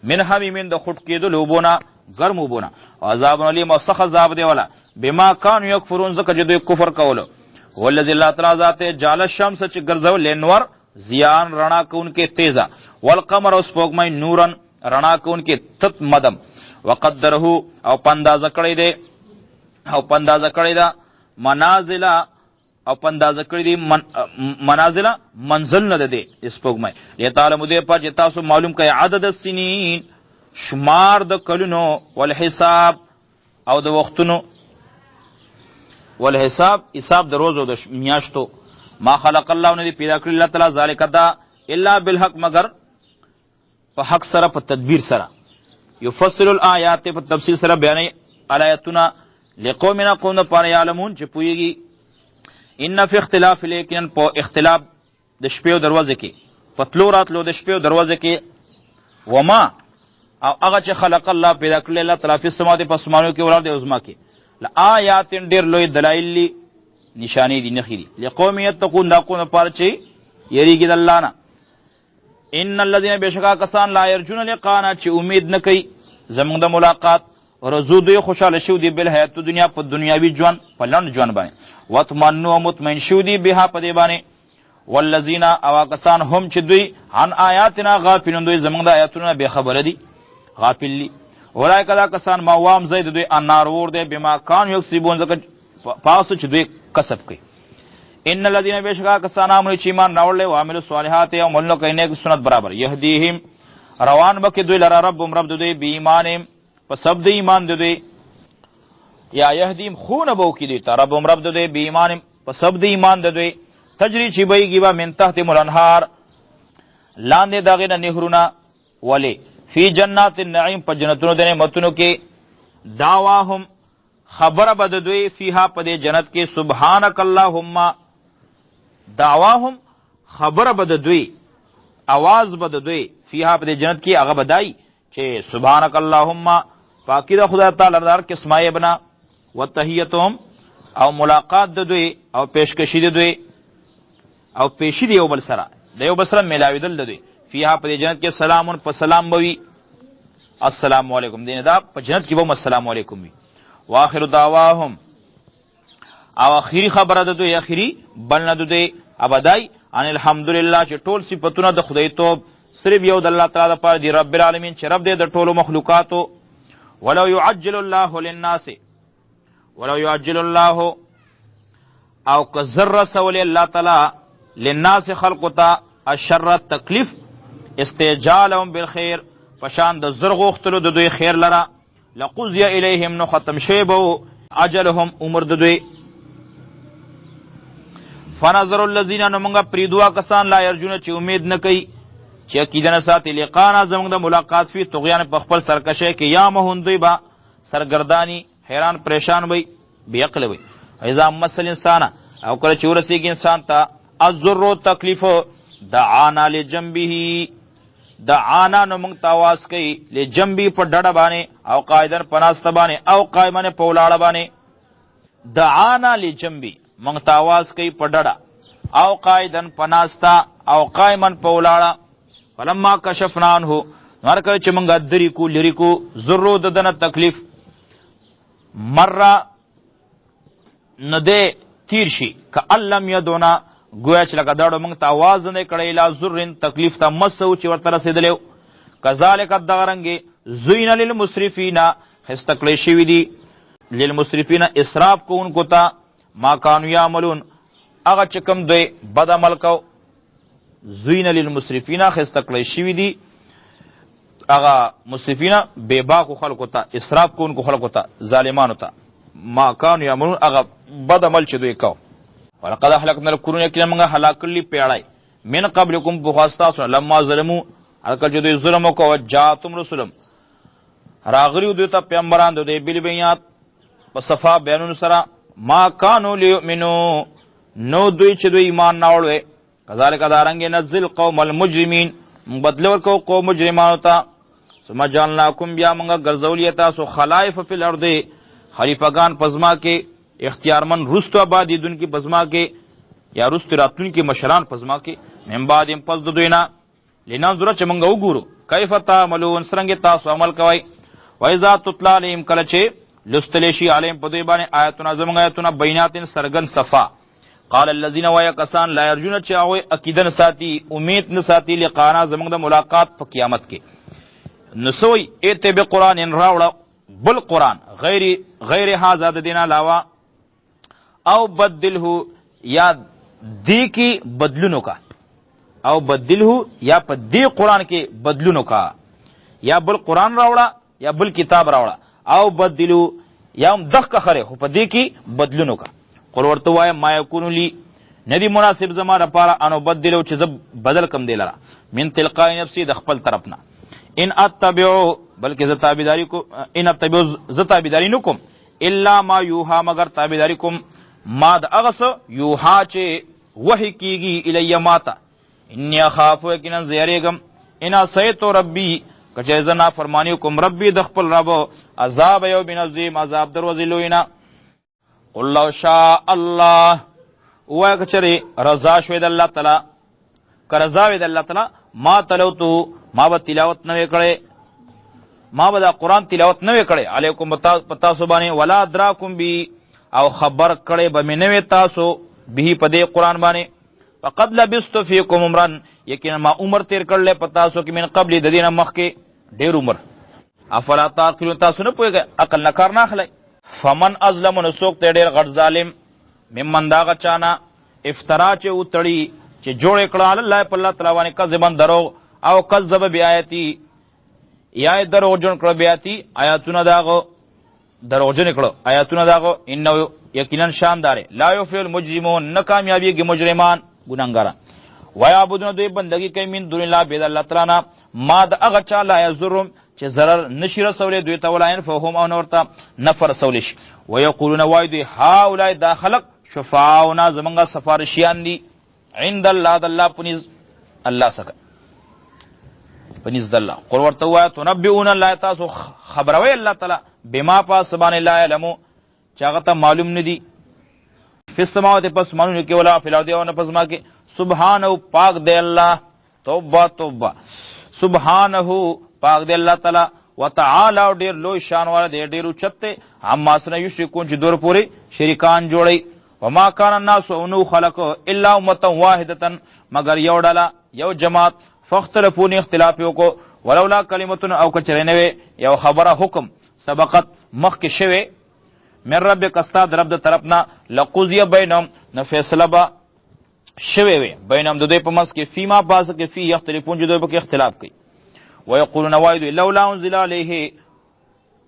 من حمیم د خټ کېدلو اوبو ګرم اوبو نه عذاب علیم او سخت عذاب دی ولا بما کانوا یکفرون ځکه چې دوی کفر کولو. والذی الله تعالی ذات جعل الشمس چې ګرځول نور زیان رڼا کوونکې تیزه والقمر او سپوږمۍ نورن رڼا کوونکې تت مدم وقدره او پندازه کړی دی او پندازه کړی ده منازله او پندازه کړی دی من منازله منزل نه ده سپوږمۍ لتعلموا دې په چې تاسو معلوم کړئ عدد السنین شمار د کلونو والحساب او د وختونو والحساب حساب د روزو د میاشتو. ما خلق الله نه دی پیدا کړی الله تعالی ذالک دا الا بالحق مگر په حق سره په تدبیر سره. یفصل الآیات په تفصیل سره بیانې آیاتونه لقومنا قوم لپاره یعلمون چې پوهیږي. ان فی اختلاف لیکن په اختلاف د شپې او دروازې کې په تلو راتلو د شپې او دروازې کې وما او هغه چې خلق الله پیدا کړل الله تعالی په سما د پسمانو کې ولر د عظما کې لآیات ډیر لوی دلایل دي نشانې دي نخې دي لقوم یتقون دا قوم لپاره چې یریږي د الله نه. ان الذين بشکا کسان لا يرجون لقانا چې امید نه کوي زمونږ د ملاقات. رضو دوی خوشاله شو دی بل حیات دنیا په دنیاوی ژوند، په لنډ ژوند باندې، وتمنو مطمئن شو دی بها په دې باندې. والذین او کسان هم چې دوی عن آیاتنا غافلون، دوی زمونږ د آیاتونو بې خبره دي، غافل دي. اولئک دا کسان ما وام زید دوی النار ور دی بما کان یکسبون، ځکه پاسو چې دوی کسب کوي. ان الذين بشکا کسان امر چې ایمان راوړل او عمل صالحات او عملونه کوي نیک سنت برابر، يهديهم روان بکې دوی لره رب رب دوی بی ایمان په سب د ایمان دوی، یا يهديهم خونه بو کې دوی ته رب رب دوی بی ایمان په سب د ایمان دوی، تجری چې بهیږي به من تحت الانهار لاندې دغه نه نهرونه، ولی فی جنات النعیم په جنتونو د نعمتونو کې. دعواهم خبره به د دوی فیها په دې جنت کې سبحانک اللهم، دعواهم خبره به د دوی، اواز به د دوی فیها په دې جنت کې هغه بدای چې سبحانک اللهم، پاکی د خدای تعالی دار قسمه ابنا، وتحیتهم او ملاقات د دوی او پیشکشی د دوی او پیشی دی یو بل سره، د یو بل سره ملاویدل د دوی فیها په جنت کې سلامون په سلام بوي، السلام علیکم دین دا په جنت کې به السلام علیکم وي. واخر دعواهم او اخیری خبره د دوی، اخیری بلنه د دوی ابدای ان الحمدلله چې ټول صفاتونه د خدای توب صرف یو د الله تعالی لپاره دی، رب العالمین چې رب دې د ټولو مخلوقاتو. ولو يعجل الله للناس، ولو يعجل الله او که زر رسولې الله تعالی للناس خلقو ته الشر تکلیف، استعجالهم بالخير پشان د زر غوښتلو د دوی خیر لره، لقضی الیهم نو ختم شوی به اجلهم عمر د دوی. فنظر الذین نو موږ پریدوا کسان لا یرجون چې امید نه کوي، چې عقیده نه ساتي لقانا زموږ د ملاقات فی طغیان په خپل سرکشه کې، یا مهون دوی به سرګردانی حیران پریشان وي، بې عقله وي. اذا مس الانسان او کله چې ورسېږي انسان ته الضر تکلیف، دعانا لجنبه، دعانا نو موږ ته اواز کوي لجنبه په ډډه باندې، او قاعدن په ناسته باندې، او قائمن په ولاړه باندې. دعانا لجنبه موږ ته اواز کوي په ډډه، او قاعدن په ناسته، او قائمن په ولاړه. فلما کشفنا عنه هر کله چې موږ درې کو لري کو ضرو د دنه تکلیف، مره نو دی تیر شي که لم یدونا، ګویا چې لکه داړو موږ ته اواز نه کړی لا ضرن تکلیف ته مسو چې ورته رسېدلی. کذالک دغه رنګې زوین للمسرفین ښایسته کړی شوي دي للمسرفین اسراف کوونکو ته ما کانو یعملون، هغه چې کوم دوی بد عمل کو. زوین للمسرفین ښایسته کړی شوي دي هغه مسرفین بې باکو خلکو ته، اسراف کوونکو خلکو ته، ظالمانو ته، ما کانو یعملون هغه بد عمل چې دوی کو. ولقد اهلکنا القرون یقینا موږ هلاک کړلي پیړۍ من قبلکم پخوا ستاسو، لما ظلمو هر کله چې دوی ظلم وکړ، جاءتهم رسلهم راغلي دوی ته پیغمبران د دوی بالبینات په صفا بیانونو سره، ما کانو لیؤمنو نو دوی چې دوی ایمان نه وړوي. کذالک دارنګ نزل قوم المجرمین موږ بدله ورکو قوم مجرمانو ته. ثم جعلناکم بیا موږ ګرځولي تاسو خلائف فی الارض خلیفګان پزما کې، اختیارمن رستو آبادېدونکي پزما کې، یا رستو راتلونکي مشران پزما کې، من بعد پس د دوی نه، لننظر چې موږ وګورو کیف تعملون څرنګه تاسو عمل کوئ. وایذا تطلع علیهم کله چې لوستل شي علیهم په دوی باندې آیتونه زموږ آیتونه بینات سرګن صفا، قال الذين ويا کسان لا يرجون چې هغه عقیده نه ساتي، امید نه ساتي لقانا زموږ د ملاقات په قیامت کې، نو سوی ایته به قران ان راوړه بل قران غیر غیر هاذا د دین علاوه، او بدله یا دی کی بدلونو کا، او بدله یا په دی قران کې بدلونو کا، یا بل قران راوړه یا بل کتاب راوړه، او بدلو یا هم دغه خره خو په دې کې بدلونو کا. قل ورته وایه ما یکون لی ندی مناسب زما لپاره انو بدلو چې زه بدل کم دی لره من تلقای نفسي د خپل طرف نه، ان اتبعو بلکې زه تابعداري کو، ان اتبعو زه تابعداري نه کوم الا ما یوها مگر تابعداري کوم ما د هغه څه یوها چې وحی کیږي الی ماته، انی اخاف یقینا زه یریږم ان عصیت ربی کچې زه نافرمانی کوم ربی د خپل رب عذاب یوم عظیم عذاب دروازې لوی نه. قل لو شاء الله وایه که چېرې رضا شوې د الله تعالی، که رضا وي د الله تعالی ما تلوتو ما به تلاوت نه وی کړی. ما به دا قرآن تلاوت نه وی کړی علیکم په تاسو باندې، ولا ادراکم بی، او خبر کړی به مې نه وی تاسو به په دې قرآن باندې. فقد لبست فیکم عمرا، یقینا ما عمر تیر کړل په تاسو کې، من قبل د دینه مخکې ډیر عمر. افلا تعقلون، تاسو نه پوهیږئ، عقل نه کار نه اخلئ. فمن ازلم، نو څوک دی ډیر غټ ظالم، ممن داغه چانه افترا چې وتړي، چې جوړ کړه علی الله په الله تعالی باندې کذبا دروغ، او کذب بیاتی، یا دروغجن کړه بیاتی آیاتونه داغه، دروغجن کړه آیاتونه داغه. انه یقینا شاندار لا یفلح المجرمون، نه کامیابیږي مجرمان ګناهګاران. ويعبدون، دوی بندگی کوي، من دون الله بيد الله تعالی نه، ما د هغه چا، لا یضرهم چې ضرر نشي رسولی دوی ته، ولا ينفعهم او نه ورته نفع رسولی شي. ویقولون، وایي دوی، هؤلاء دا خلق، شفاعنا زمونږ سفارشیان دي، عند الله د الله په نزد، الله څخه په نزد الله. قل ورته ووایه، تنبئون الله، تاسو خبروئ الله تعالی، بما پاس باندې لا یعلمو چې هغه ته معلوم نه دي، فی السماوات پس اسمانونو کې، ولا فی الارض او نه په ځمکه کې. سبحانه پاک دی الله، توبه توبه، سبحانه پاک دی الله تعالی، وتعالی او ډیر لوی شان والا دی، ډیر اوچت دی، عما سره یشرکون چې دور پورې شریکان جوړي. وما کان الناس نو خلق الا امه واحده، مگر یو ډله، یو جماعت، فاختلفوا اختلاف وکړو. ولولا کلمه او کچره نه وي یو خبره، حکم، سبقت مخکې شوی، من ربک استاد رب د طرفنا، لقضی بینهم نو فیصله به شوی وي، بینهم د دوی په منځ کې، فیما باز کې، فی یختلفون چې دوی پکې اختلاف کوي. ویقولون وایي دوی، لولا انزل علیه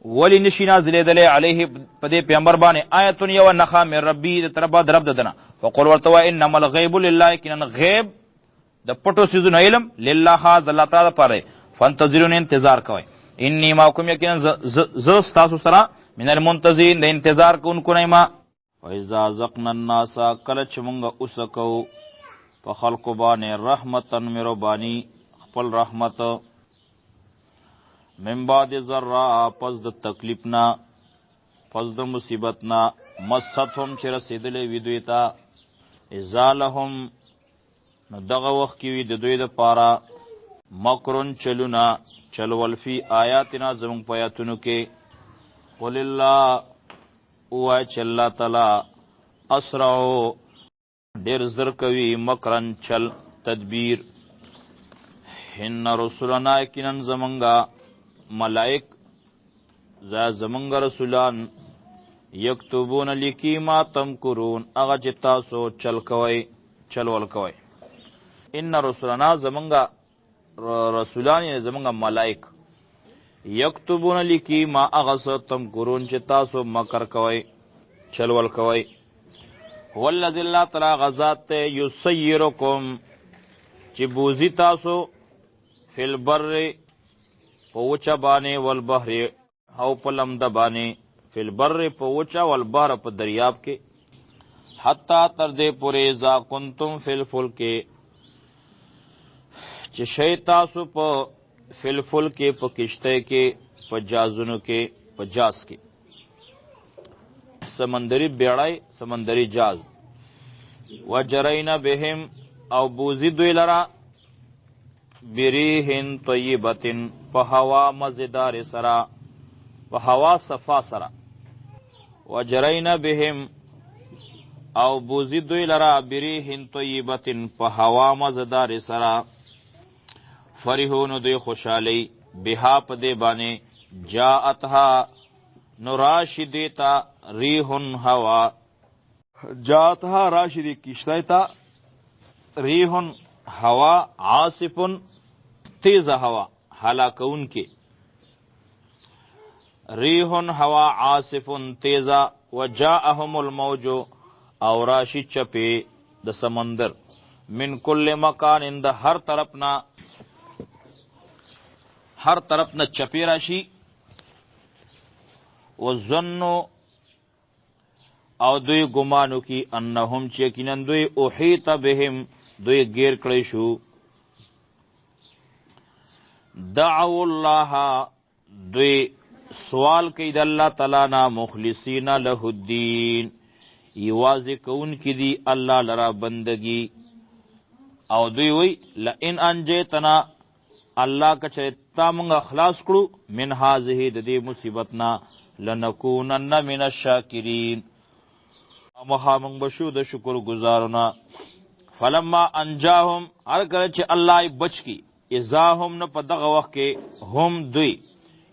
ولی نشي نازلېدلی علیه په دې پیغمبر باندې آیت یوه نښه، من ربي د طرفه د رب د دنه. فقل ورته وایه، انما الغیب لله، یقینا غیب د پټو څیزونو علم لله خاص د الله تعالی لپاره دی، فانتظرون انتظار کوئ، انی معکم یقینا زه ستاسو سره، من المنتظرین د انتظار کوونکو نه یم. واذا ذقنا الناس، کله چې مونږ اوسکو په خلکو باندې، رحمتا مهرباني، خپل رحمت، من بعد ذرا پس د تکلیف نه، پس د مصیبت نه، مستهم چې رسېدلی وي دوی ته، اذا لهم نو دغه وخت کې وي د دوی دپاره، مکرون چلونه، چلول، فی آیاتنا زموږ په آیاتونو کې. قل الله، ووایه چې الله تعالی، اسرعو ډېر زر کوي، مکرن چل، تدبیر. ان رسولنا یقینا زمونږه ملائک، زمونږ رسولان، یکتبون لیکي، ما تمکرون هغه چې تاسو چل کوئ، چلول کوئ. ان رسولنا زمونږه رسولان یعنی زمونږ ملائک، یکتبون لیکي، ما هغه څه، تمکرون چې تاسو مکر کوئ، چلول کوئ. هو الذی الله تعالی غزاد ته، یسیرکم چې بوزي تاسو، فی البر په وچه باندې، والبحر او په لمده باندې، فی البر په وچه، والبحر په دریاب کې، حتی تر دې پورې، اذا کنتم فی الفلک چې شی تاسو په فی الفلک په کشته کې، په جازونو کې، په جاز کې، سمندري بیړۍ، سمندري جاز، وجرینا بهم او بوزي دوی لرا، بریحن طیبتن په هوا مزیدار سره، په هوا صفا سره، وجرینا بهم او بوزي دوی لرا، بریحن طیبتن په هوا مزیدار سره، فرحون دوی خوشحالی، بها په دې باندې، جاءتها نو راشي دوی ته، ریحن هوا، جاتها راشي دې کشته ته، ریح هوا، عاصف تیزه هوا هلاکون کې، ریح هوا، عاصف تیزه، وجاءهم الموج او راشي چپی د سمندر، من کل مکان د هر طرف نه، هر طرف نه چپی راشي. وظنوا او دوی ګمان وکي، انهم چې یقینا دوی، احیط بهم دوی غیر کړی شو، دعو الله دوی سوال کوي د الله تعالی نه، مخلصین له الدین یوازې کوونکي دي الله لرا بندگی، او دوی وی لئن انجیتنا الله که چېرې تا مونږ خلاص کړو من هذه د دې مصیبت نه لنکونن من الشاکرین، خامخا مونږ به شو د شکر ګزارونه. فلما انجاهم، هر کله چې الله یې بچ کی، اذا هم، نو په دغه وخت کې هم دوی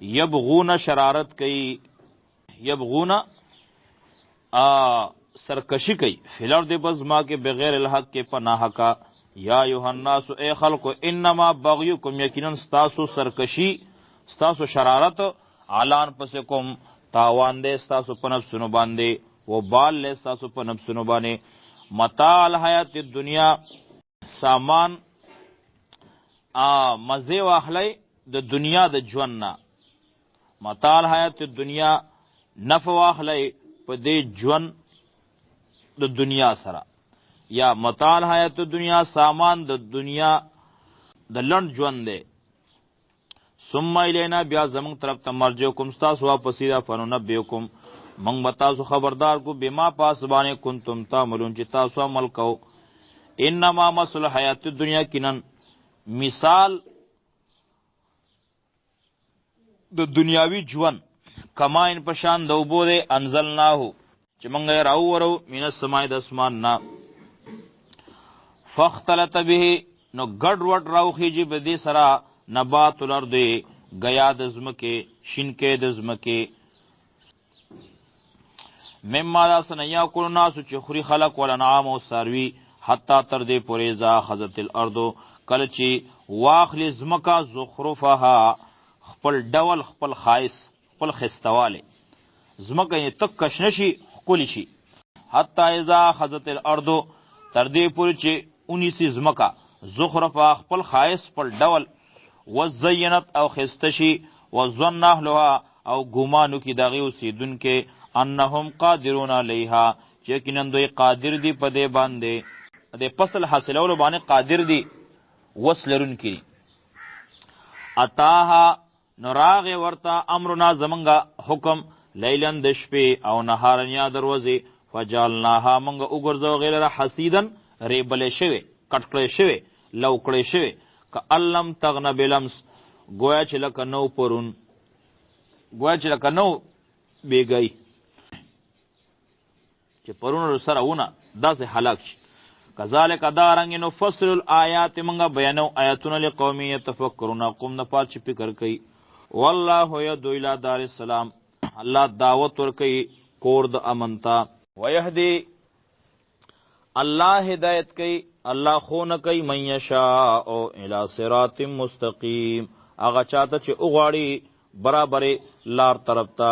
یبغون شرارت کوي، یبغون سرکشي کوي، فی الارض په ځمکه کې، بغیر الحق کې په ناحقه. یا ایها الناس، ای خلقو، انما بغیکم، یقینا ستاسو سرکشي ستاسو شرارت، علی انفسکم، تاوان دی ستاسو په نفسونو باندې، وبال دی ستاسو په نفسونو باندې. متاع الحیات الدنیا، سامان مزه واخلئ د دنیا د ژوند نه، متاع الحیات الدنیا، نفع واخلئ په دې ژوند د دنیا سره، یا متاع الحیات الدنیا، سامان د دنیا د لنډ ژوند دی. ثم الینا، بیا زمونږ طرف ته مرجعکم، ستاسو واپسي ده، فننبئکم، موږ به تاسو خبردار کو، بما پاس باندې کنتم تعملون، چې تاسو عمل کو. انما مثل حیات الدنیا، کنن مثال د دنیاوی ژوند، کماین پشان د اوبو دی، انزلناه، چې موږ یې راوورو، من السماء، د اسمان نه، فاختلط به، نو ګډ وډ راوخیږي په دې سره، نبات الارض، ګیا د ځمکې، شینکې د ځمکې، مما دا سنه یاکل الناس، چې خوري خلق، والانعام، او څاروي، حتی تر دې پورې، اذا اخذت الارض، کله چې واخلي ځمکه، زخرفها، خپل ډول، خپل ښایست، خپل ښایستوالی، ځمکه یې تک شنه شي، ښکلې شي. حتی اذا اخذت الارض، تر دې پورې چې ونیسي ځمکه، زخرفها، خپل ښایست، خپل ډول، وزینت، او ښایسته شي، وظن اهلها، او ګمان وکړي د هغې اوسېدونکي، انهم قادرون علیها، چې یقینا دوی قادر دي په دې باندې، د فصل حاصلولو باندې قادر دي، وس لرونکي دي. اتاها، نو راغی ورته، امرنا، زمونږ حکم، لیلا، د شپې، او نهارا، یا د ورځې، فجعلناها، مونږ وګرځو هغې لره، حصیدا، ریبلې شوې، کټ کړی شوې، لو کړی شوې، کأن لم تغن بالامس، ګویا چې لکه نو پرون، ګویا چې لکه نو بیګی چې پرون سره ونه داسې هلاک شي. کذالک، دا رنګ، نفصل الآیات، موږ بیانو آیاتونه، لقوم یتفکرون، قوم د پاره چې فکر کوي. والله یدعو الی دار السلام، الله دعوت ورکوي کور د امن ته. ویهدي، الله هدایت کوي، الله ښونه کوي، من یشاء الی صراط مستقیم، هغه چاته چې وغواړي برابرې لار طرف ته.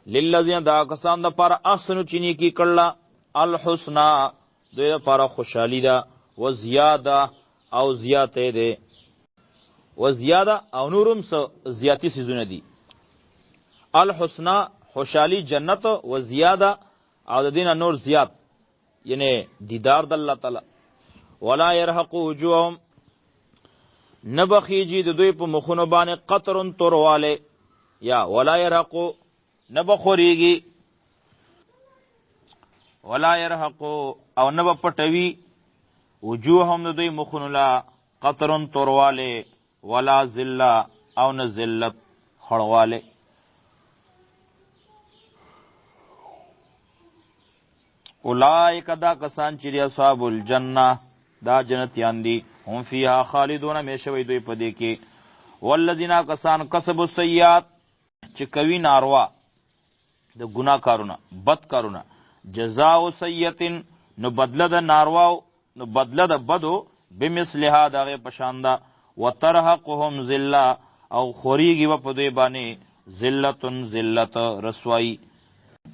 للذین، دا کسان د پاره، احسنو، چې نیکي کړله، الحسنا، دوی لپاره خوشحالي ده، و زیاده، او زیاته ده، و زیاده، او نورم څه زیاتی څیزونه دي. الحسنا خوشحالي جنت، و زیاده، او د دینه نور زیات، یعنی دیدار د الله تعالی. ولا يرهق وجوههم، نبخیږي د دوی په مخونو باندې، قطر، تورواله، یا ولا يرهق، نبخوریږي، ولا يرهق، او نه به پټوي، وجوههم، د دوی مخونو لا، قطر، تورواله، ولا ذله، او نه ذلت، خړواله. اولئک، دا کسان چې اصحاب الجنه، دا جنتیان دي، هم فیها خالدون، همیشه وي دوی په دې کې. والذین، کسان، کسبوا السیئات، چې کوي ناروا، د ګناه کارونه، بد کارونه، جزاء سیئة، نو بدله د ناروا، نو بدله د بدو، بمثلها، د هغې په شان ده، وترهقهم ذله، او خوریږي به په دوی باندې، ذلة، ذلت، رسوایی،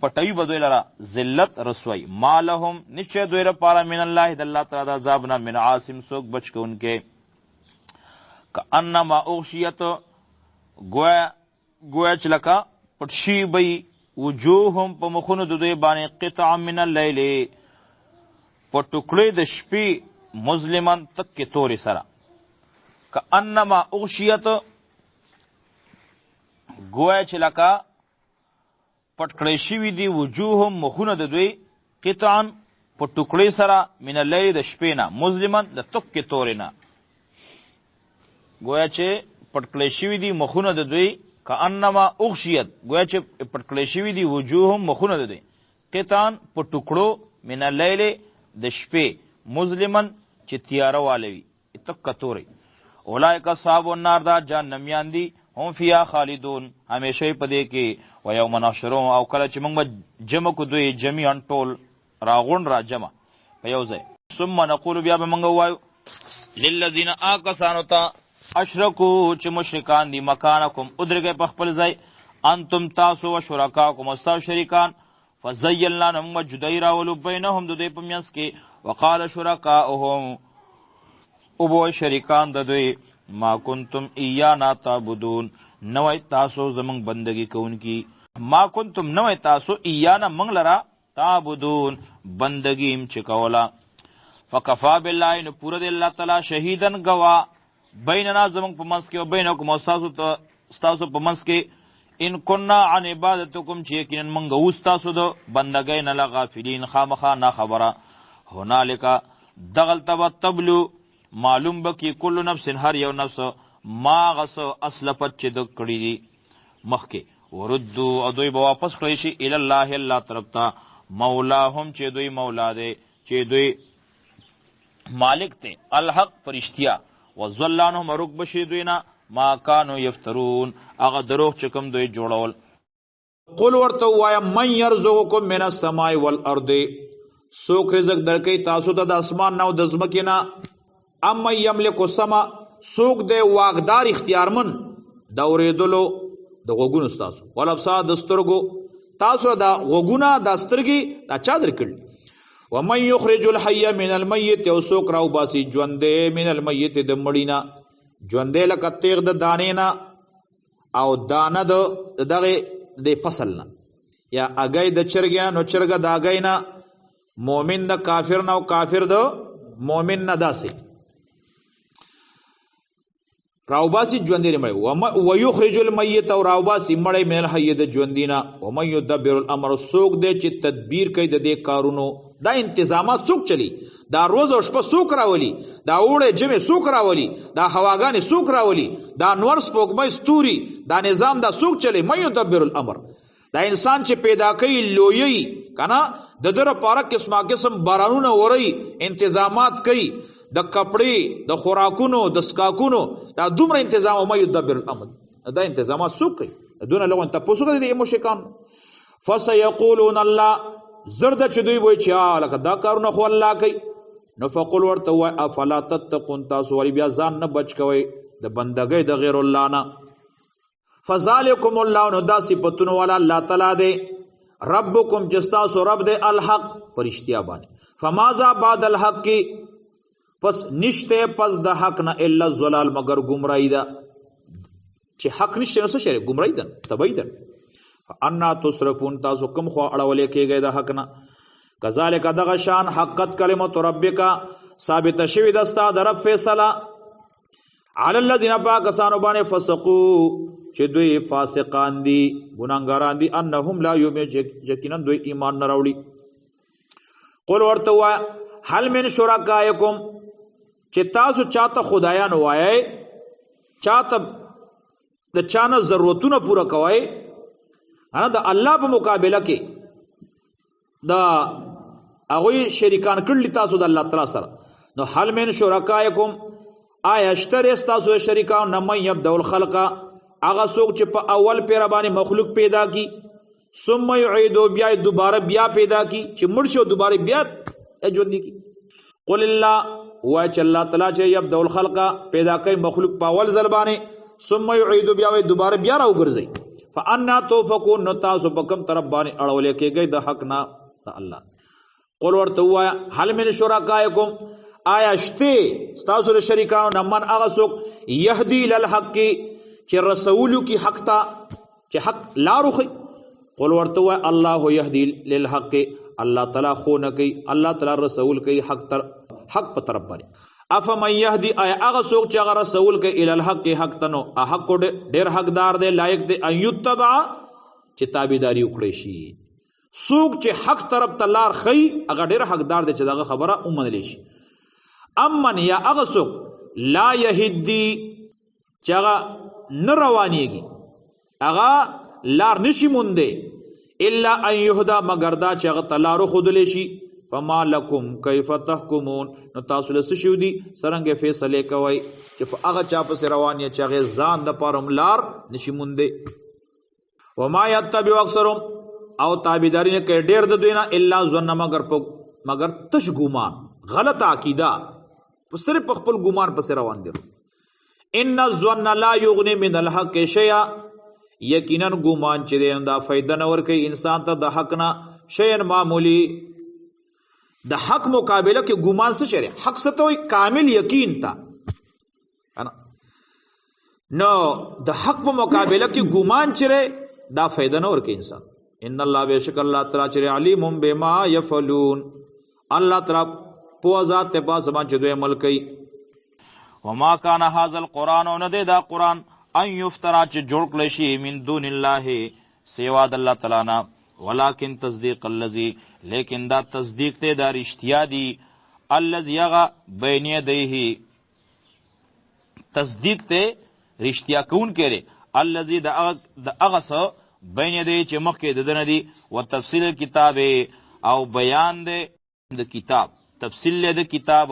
پټوي به دوی لره ذلت، رسوایی. ما لهم، نشته دوی لپاره، من الله، د الله تعالی د عذاب نه، من عاصم، څوک بچ کوونکی. کأنما اغشیت، ګویا چې لکه پټ شي به وجوههم، په مخونو د دوی باندې، قطعا من اللیل، په ټوکړې د شپې، مظلما، تکې تورې سره. کأنما اغشیت، ګویا چې لکه پټ کړی شوي دي، وجوههم، مخونه د دوی، قطعا، په ټوکړې سره، من اللیل، د شپې نه، مظلما، د تکې تورې نه. گویا چې پټ کړی شوي دي مخونه د دوی، کانما اغشیت، گویا چې پټ کړی شوي دي وجوههم مخونه د دوی، قطعا په ټوکړو، من اللیل د شپې، مظلما چې تیاره والوي، تکه تورې. اولئک اصحاب النار، دا جهنميان دي، هم فیها خالدون، همیشه په دې کې. و یوم نحشرهم، او کله چې موږ به جمع کو دوی جمیعا ټول راغونډ را جمع په یو ځای. ثم نقول، بیا به موږ ووایو للذین، آکسانو ته، اشرکو چې مشرکان دي، مکانکم ادرګئ په خپل ځای، انتم تاسو، و شرکاکم او ستاسو شریکان. فزیلنا، نو موږ جدایي راولو، بینهم د دوی په منځ کې. وقال شرکاؤهم، او به شریکان د دوی، ما کنتم ایانا تعبدون، نوای تاسو زمونږ بندگی کوونکی. ما کنتم، نوای تاسو، ایانا مونږ لرا، تعبدون بندگی هم چې کوله. فکفا بالله، نو پوره دی الله تعالی، شهیدن گوا، بیننا زمونږ په منځ کې، او بینکم او ستاسو په منځ کې، ان کنا عن عبادتکم، چې یقینا مونږ اوس تاسو د بندګۍ نه، لغافلین خامخا نه خبره. هنالک دغلته به تبلو معلوم بکی، کل نفس هر یو نفس، ما غس اسلفت چې د کړي دي مخکې. وردو، او دوی به واپس کړی شي، الی الله الله طرف ته، مولاهم چې دوی مولا دی، چې دوی مالک ته، الحق پرشتیا. وضل عنهم ورک بشي دوی نه، ما کانوا یفترون هغه دروغ چې کوم دوی جوړول. قل ورته وایا، من يرزقکم من السماء والارض، سوک رزق درکې تاسو ته د اسمان نه او د ځمکې نه؟ ام یملک السمع، سوک دی واقدار اختیارمن د اورېدلو د غوګونو تاسو، والابصار د سترګو تاسو؟ دا غوګونه، د سترګې دا چا درکړي؟ ومن یخرج الحی من المیت، او سوک راو باسی ژوندې، من المیت د مړینا، ژوندې لکه تیغ د دانې نه او دانه د دغه د فصل نه، یا اگې د چرګ نو چرګ د اگې نه، مؤمن د کافر نه او کافر د مؤمن نه، داسې راوباسي ژوندې مړی. ويخرج المیت، او راوباسي مړی، من الحی د ژوندینا. ومن يدبر الامر، سوق دې چې تدبیر کوي د دې کارونو؟ دا انتظامات څوک چلی؟ دا روز او شپه څوک راولي؟ دا اوړه جمع څوک راولي؟ دا هواګانې څوک راولي؟ دا نور سپوږمۍ ستوري دا نظام دا څوک چلی؟ من يدبر الامر. دا انسان چې پیدا کوي، لوی کنا، د در پاره قسمه قسم بارانونه وري، انتظامات کوي د کپڑے، د خوراکونو، د سکاکونو، دا دومره انتظام. او ما يدبر الامر، دا انتظامات څوک کوي؟ دونه لغون تاسو کوي د مشرکان. فسيقولون الله، زرد چې دوی وای چې لکه دا کارونه خو الله کوي. نو فقل ورته وای، افلا تتقون، تاسو ولی بیا ځان نه بچ کوي د بندګۍ د غیر الله نه؟ فذالکم الله، نو دا صفاتونو والا الله تعالی دی، ربکم جستا سو رب دی، الحق پرشتیا باندې. فماذا بعد الحق، پس نشته پس د حق نه، الا الضلال مگر گمراهی ده. چې حق نشته نو څه شری؟ گمراهی ده، تبعی ده. انا تصرفون، تاسو کم خو اړولې کېږي د حق نه؟ کذالک دغه شان، حقت کلمت ربک، ثابت شوی دستا د رب فیصله، علی الذین پاکسانو باندې، فسقو چې دوی فاسقان دي، ګناګاران دي، انهم لا یؤمنون، یقینا دوی ایمان نه راوړي. قل ورته وای، هل من شرکائکم، چې تاسو چاته خدایان وایي، چاته د چانه ضرورتونه پوره کوي انا د الله په مقابله کې، دا هغه شریکان کړل تاسو د الله تعالی سره؟ نو هل من شرکائکم، آیا اشتر تاسو شریکان نه، من یبدأ الخلق، هغه څوک چې په اول پیر باندې مخلوق پیدا کی، ثم يعيدو، بیا دوباره بیا پیدا کی، چې مړ شو دوباره بیا ژوند کی؟ قل الله، وای چې الله تعالی چې یبدأ الخلق پیدا کوي مخلوق په اول ځل باندې، ثم يعيدو، بیا دوباره بیا راوګرځي. فانا توفقون، نو تاسو په کوم طرف باندې اړول کېږي د حق نه د الله؟ قل ورته وایا، هل من شرکائکم، آیا شته تاسو د شریکانو نه، من هغه څوک، یهدی للحق چې رسولو کی حق ته، چې حق لارو خي؟ قل ورته وای، الله یهدی للحق، الله تعالی خو نه کوي، الله تعالی رسول کوي حق تر حق په طرف باندې. افمن یهدی، آیا هغه څوک چې هغه رسول کوي، ال الحق حق ته، نو حق ډیر حقدار دی، لایق دی، ان یتبع چې تابعداري وکړي شي؟ څوک چې حق طرف ته لار خي، هغه ډیر حقدار دی چې دغه خبره ومنل شي. امن، یا هغه څوک، لا یهدی چې هغه نه روانیږي، هغه لار نشي موندی، الا ان یهدا، مګر دا چې هغه ته لار وښودلی شي. فما لکم کیف تحکمون، نو تاسو له څه شي دي څرنګه فیصلې کوئ چې په هغه چا پسې روان یې چې هغې ځان دپاره هم لار نشي موندی. وما یتبع اکثرهم، او تابعداري نه کوي ډېر د دوی نه، الا ظن، مګر تش ګمان، غلط عقیده، په صرف په خپل ګمان پسې روان دي. ان الظن لا یغنی من الحق شیئا، یقینا ګمان چې دی دا فایده نه ورکوي انسان ته د حق نه شیئا معمولی. د حق مقابله کې ګمان څه شی دی؟ حق څه ته وایي؟ کامل یقین ته. نو د حق په مقابله کې ګمان چې دی دا فایده نه ورکوي انسان. ان الله بشک الله تعالی چې علیم بما یفعلون، الله تعالی په ذات ته پاس باندې چې دوی عمل کوي. وما کان هذا القرآن، او نه دی دا قرآن ان یفترا چې جوړ کړی شي من دون الله سوا د الله تعالی نه، ولکن تصدیق الذی، لیکن دا تصدیق ته دا رښتیا دی، الذی هغه بین یدیه، تصدیق ته رښتیا کوونکی دی، الذی د هغه څه بین یدیه چې مخکې د ده نه دی، وتفصیل الکتاب، او بیان دی د کتاب، تفصیل له د کتاب،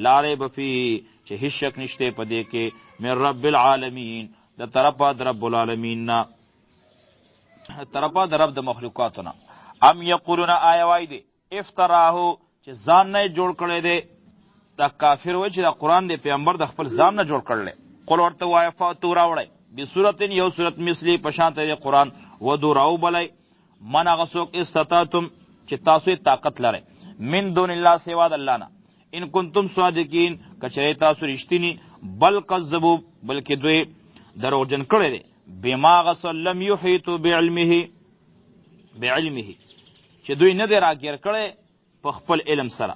لا ریب فیه چې هیڅ شک نشته په دې کې، من رب العالمین، د طرفه د رب العالمین نه، طرفه د رب د مخلوقاتو نه. ام یقولون، آیا وای دی افتراه چې ځان نه جوړ کړی دی؟ دا کافر وای چې دا قرآن دی پیغمبر د خپل ځان نه جوړ کړی. قل ورته وایه فاتو راوړی بصورت یو صورت مثلی په شان ته قرآن، ودو راوبلی من هغه څوک استطاعتم چې تاسو یې طاقت لرئ، من دون الله سوا د الله نه، ان کنتم صادقین کچری تاسو رښتیني. بل کذبوا، بلکې دوی دروغجن کړی دی، بما غسل لم یحیطوا بعلمه، بعلمه چې دوی نه دی راګیر کړی په خپل علم سره،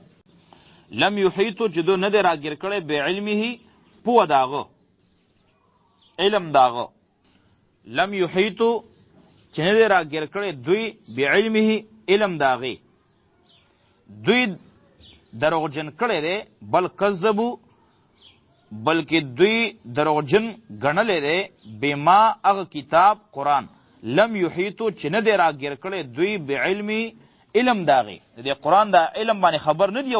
لم یحیطوا چې دوی نه دی راګیر کړی بعلمه پوه داغه علم داغه، لم یحیطوا چې نه دی راګیر کړی دوی بعلمه علم داغه، دوی دروغجن کړی دی، بل کذبو بلکې دوی دروغجن ګڼلی دی بما هغه کتاب قرآن لم یحیطو چې نه دی راګیر کړی دوی بعلمي علم داغې، د دې قرآن دا علم باندې خبر نه دی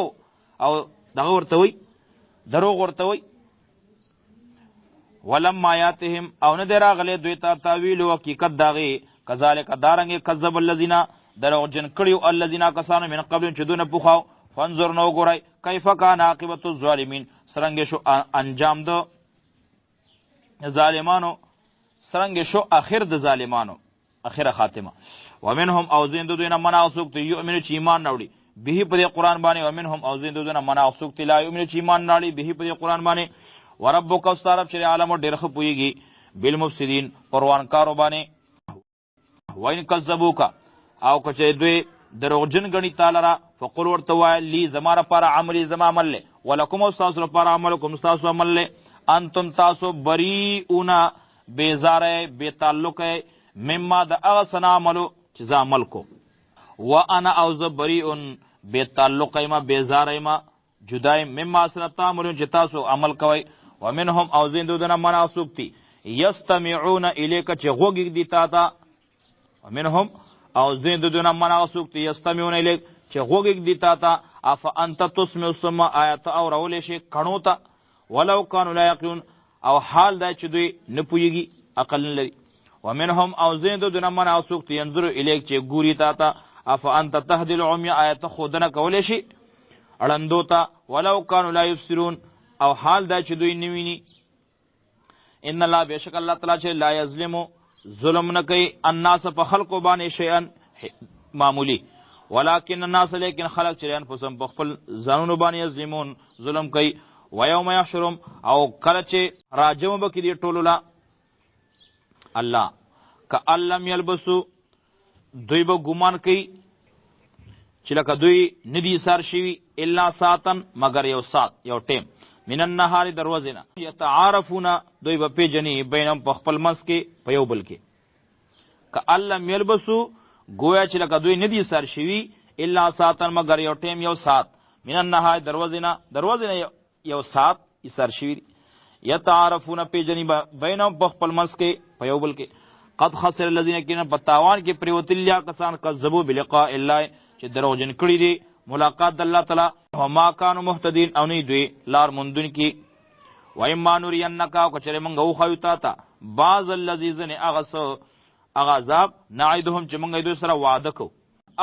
او دغه ورته وایي، دروغ ورته وایي. ولما یاتهم، او نه دی راغلی دوی ته تاویل او حقیقت داغې، کذالک دارنګې کذب الذین دروغجن کړیو الذین کسانو من قبل چې دونه پخوا، فانظر نو ګورئ کیف کان عاقبت الظالمین، څرنګه شو انجام د ظالمانو، څرنګه شو اخر د ظالمانو، اخره خاتمه. ومنهم او زین د دوی نه منع څوک ته یؤمن چې ایمان نه وړي به په دې قرآن باندې، ومنهم او زین د دوی نه منع څوک ته لا یؤمن چې ایمان نه وړي به په دې قرآن باندې. وربک ستا رب چې عالم ډېر ښه پوهېږي بالمفسدین پروانکارو باندې. وین کذبوک، او که چې دوی دروغجن ګڼي تا لره، فقل ورته وایه لی زما لپاره عملي زما عمل دی، ولکم او ستاسو لپاره عملکم ستاسو عمل دی، انتم تاسو بریئون بېزاره یئ بې تعلقه یئ مما د هغه څه نه عملو چې زه عمل کوم، وانا او زه بریء بې تعلقه یم بېزاره یم جدا یم مما څه تعملون چې تاسو عمل کوئ. ومنهم او ځینې د دوی نه منع څوک دي یستمعون الیک چې غوږ ږدي تا ته، ومنهم او ځینې د دوی نه منع څوک دي یستمعون الیک چې غوږ ږدي تا ته، افا انت تسمع الصم آیا ته اورولی شې کڼو ته، ولو کانو لا یعقلون او حال دا چې دوی نه پوهېږي عقل نه لري. ومنهم او ځینې د دوی نه منع څوک دي ینظر الیک چې ګوري تا ته، افا انت تهدي العمي آیا ته ښودنه کولی شې ړندو ته، ولو کانو لا یبصرون او حال دا چې دوی نه ویني. ان الله بشک الله تعالی چې لا یظلم ظلم نه کوي الناس په خلقو باندې شیئا معمولی، ولكن الناس لیکن خلق چې انفسهم په خپل ځانونو باندې یظلمون ظلم کوي. ویوم یحشرهم او کله چې راجم به کړي ټولو لا الله کأن لم یلبسو دوی به ګمان کوي چې لکه دوی ندي سار شوي الا ساعتن مګر یو ساعت یو ټیم من النهار دروازې نه یتعارفون دوی به پیژني بینهم په خپل منځ کې په یو بل کې کأن لم یلبسو گویا چې لکه دوی ندي سار شوي الا ساعتن مګر یو ټیم یو ساعت من النهار دروازې نه یو ساعت ایسار شوي دي. یتعارفون پیجنی بینهم په خپل منځ کې په یو بل کې. قد خسر الذين کین په تاوان کې پریوتل یا کسان کذبوا بلقاء الله چې دروغجن کړي دي ملاقات د الله تعالی، وما كانوا مهتدين او نه دوی لار موندون کی. و اما نرینک او کچره مونږ وخایو تا ته بعض الذی زن هغه څه هغه عذاب نعدهم چې مونږ دوی سره وعده کو،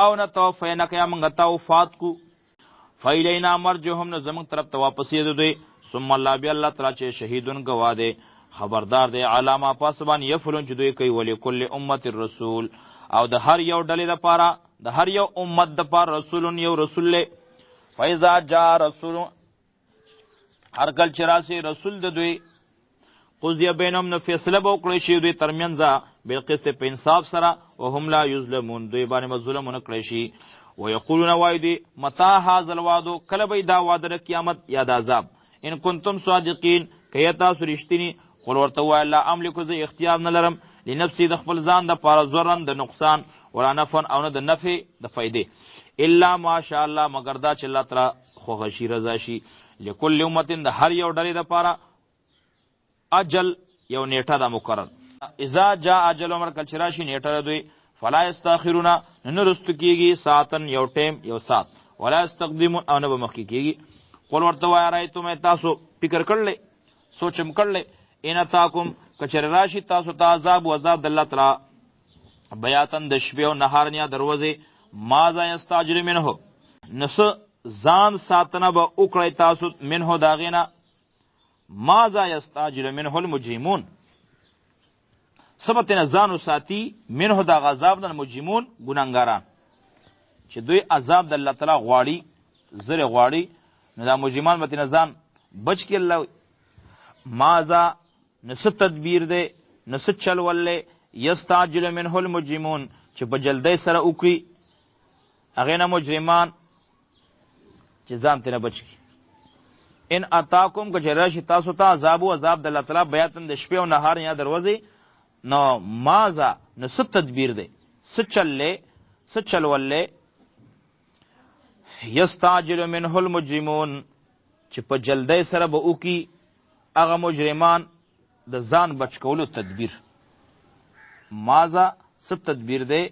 او نتوفینک یا مونږ ته وفات کو، فإلینا مرجعهم نو زمونږ طرف ته واپسې دوی. ثم الله بیا الله تعالی چې شهیدون گواه دی خبردار دی علامه پاسبان یفعلون چې دوی کوي. ولکل امة الرسول او د هر یو ډلې دپاره د هر یو امت دپاره رسول یو رسول دی. فاذا جاء رسول هر کله چې راسي رسول د دوی قضیه بینهم نو فیصله به وکړی شي دوی ترمنځ بالقسط په انصاف سره، وهم لا یظلمون دوی باندې به ظلم ونه کړی شي. ویقولون وایي دوی متی هذا الوعد کله به دا وعده د قیامت یا د عذاب، ان کنتم صادقین که تاسو رښتیني. قل ورته ووایه لا املک زه اختیار نه لرم لنفسي د خپل ځان دپاره ضرا د نقصان ولا نفعا او نه د نفع د فایدې، الا ما شاء الله مګر دا چې الله تعالی خوښ شي رضا شي. لکل امة د هر یو ډلې دپاره اجل یو نیټه ده مقرر. اذا جاء اجل عمر کله چې راشي نیټه د دوی فلا یستاخرون نه رستو کیږي ساعتن یو ټیم یو ساعت، ولا یستقدمون او نه به مخکې کیږي. قل ورته وایه رایتم تاسو فکر کړلی سوچم کړلی ان اتاکم که چېرې راشي تاسو ته عذاب و عذاب د الله تعالی بیاتن د شپې او نهار یا دروازې ماذا یستعجل منه نو څه ځان ساتنه به وکړئ تاسو منه د هغې نه، ماذا یستعجل منه المجرمون څه به ترېنه ځان وساتي منه د هغه عذاب نه المجرمون ګناهګاران چې دوی عذاب د الله تعالی غواړي زر غواړي نو دا مجرمان به ترېنه ځان بچ کړي. الله ماذا نو څه تدبیر دی نو څه چل ول دی یستعجل منه المجرمون چې په جلدۍ سره وکړي هغې نه مجرمان چې ځان ترېنه بچ کړي. ان اتاکم که چېرې راشي تاسو ته عذاب و عذاب د الله تعالی بیاتن د شپې او نهار یا دروازې نو ماذا نو څه تدبیر دی څه چل دی څه چل ول دی یستعجل منه المجرمون چې په جلدۍ سره به وکړي هغه مجرمان د ځان بچ کولو تدبیر. ماذا څه تدبیر دی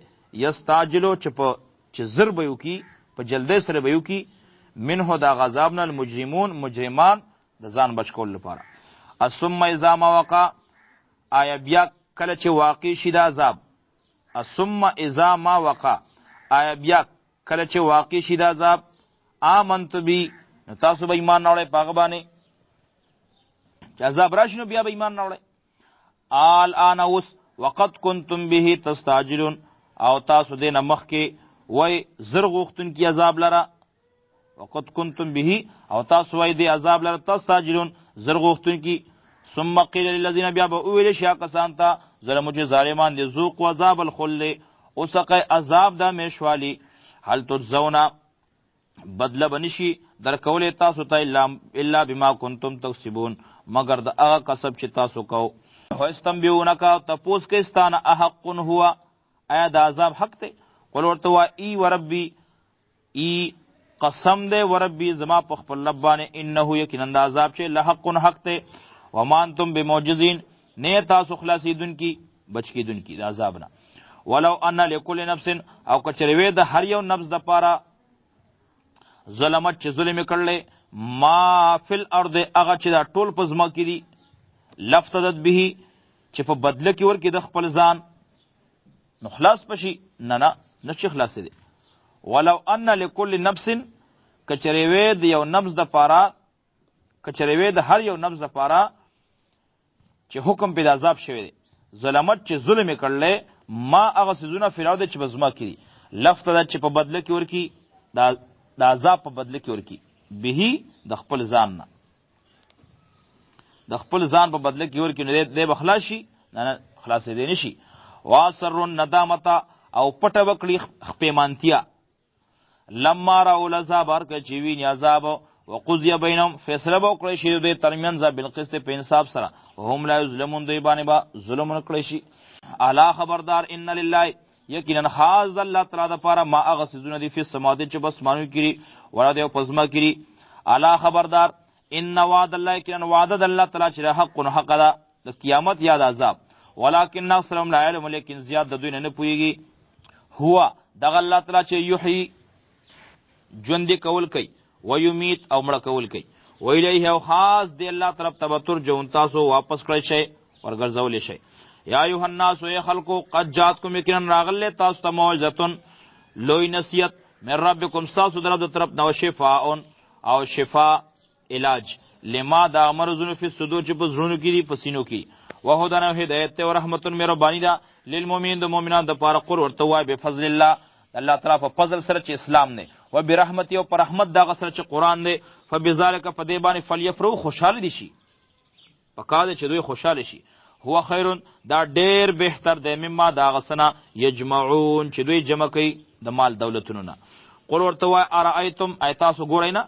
یستعجلو چې په چې زر به وکړي په جلدۍ سره به وکړي منه د هغه عذاب نه المجرمون مجرمان د ځان بچ کولو لپاره. ثم اذا ما وقع آیا بیا کله چې واقع شي د عذاب، ثم اذا ما وقع آیا بیا کله چې واقع شي د عذاب آمنت بی نو تاسو به ایمان راوړئ په هغه باندې چې عذاب راشي نو بیا به ایمان راوړئ. آل آن اوس وقد کنتم به تستعجلون او تاسو دې نه مخکې وای زر غوښتونکي عذاب لره، وقد کنتم به او تاسو وای دې عذاب لره تستعجلون زر غوښتونکي. ثم قیل للذین بیا به وویل شي کسان ته ظلمو چې ظالمان دي ذوقوا عذاب الخلد اوسقه عذاب د همیشوالي هل تجزون بدله به نشي درکولی تاسو ته الا بما کنتم تکسبون مګر د هغه کسب چې تاسو کو. ویستنبئونک تپوس کوي ستا نه احق هو آیا د عذاب حق دی؟ قل ورته وایه ای وربي ای قسم دی وربي زما په خپل رب باندې انه یقینا د عذاب چې لحق حق دی وما انتم بمعجزین نه تاسو خلاصېدونکي بچ کېدونکي د عذاب نه. ولو ان لكل نفس او که چېرې وی د هر یو نفس دپاره ظلمت چې ظلم یې کړلی ما فی الارض هغه چې دا ټول په ځمکه کې دي لفتدت به چې په بدله کې ورکړي د خپل ځان نو خلاص به شي، نه نه نه شي خلاصېدی. ولو ان لكل نفس که چېرې وی د یو نفس دپاره که چېرې وی د هر یو نفس دپاره چې حکم پې د عذاب شوی دی ظلمت چې ظلم یې کړلی ما هغه څیزونه فی الارض چې په ځمکه کې دي لفته ده چې په بدله کې ورکړي د عذاب په بدله کې ورکړي به د خپل ځان نه د خپل ځان په بدله کې ورکړي نو دی به خلاص شي، نه نه خلاصېدی نه شي. واسروا الندامة او پټه وکړي خپېمانتیا لما راو العذاب هر کله چې ویني عذاب وقضی بینهم فیصله به وکړی شي د دوی ترمنځ بالقسط په انصاف سره وهم لا یظلمون دوی باندې به ظلم ونه کړی شي. الا خبردار ان لله یقینا خاص د الله تعالی دپاره ما هغه څیزونه دي فی السماوات چې په اسمانو کې دي ولا دی او په ځمکه کې دي. الا خبردار ان وعد الله، یقینا وعده د الله تعالی چې حق نو حق ده، د قیامت یا د عذاب. ولکن اکثرهم لا علم، لیکن زیات د دوی نه پوهیږي. هو دغه الله تعالی چې یحیی ژوند کول کوي، ویمیت او مړه کول کوي، ویلیه او خاص دی الله طرف ته به ترجعون، تاسو واپس کړی شئ، ورګرځولی شئ. یا ایها الناس، ای خلکو، قد جاتکم یقینا راغلی تاسو ته موعظتون لوی نصیحت من ربکم، ستاسو د رب د طرف نه، شفاء او شفا علاج لما دا مرضونو فی الصدور چې په زړونو کې دي، په سینو کې، وهدن او هدایت او رحمت مهرباني ده للمؤمنین د مؤمنانو د پاره. قل ورته وای بفضل الله، الله تعالی په فضل سره چې اسلام نه، و برحمت او پر رحمت دغه سره چې قران دی، فبذلک په دې باندې فلیفرو خوشاله دي شي، پکار دی چې دوی خوشاله شي. هو خیر دا ډیر بهتر دی مما دا غسنا یجمعون چې دوی جمع کوي د مال دولتونو نه. قل ورته وای ارایتم، ای تاسو ګورئ نه،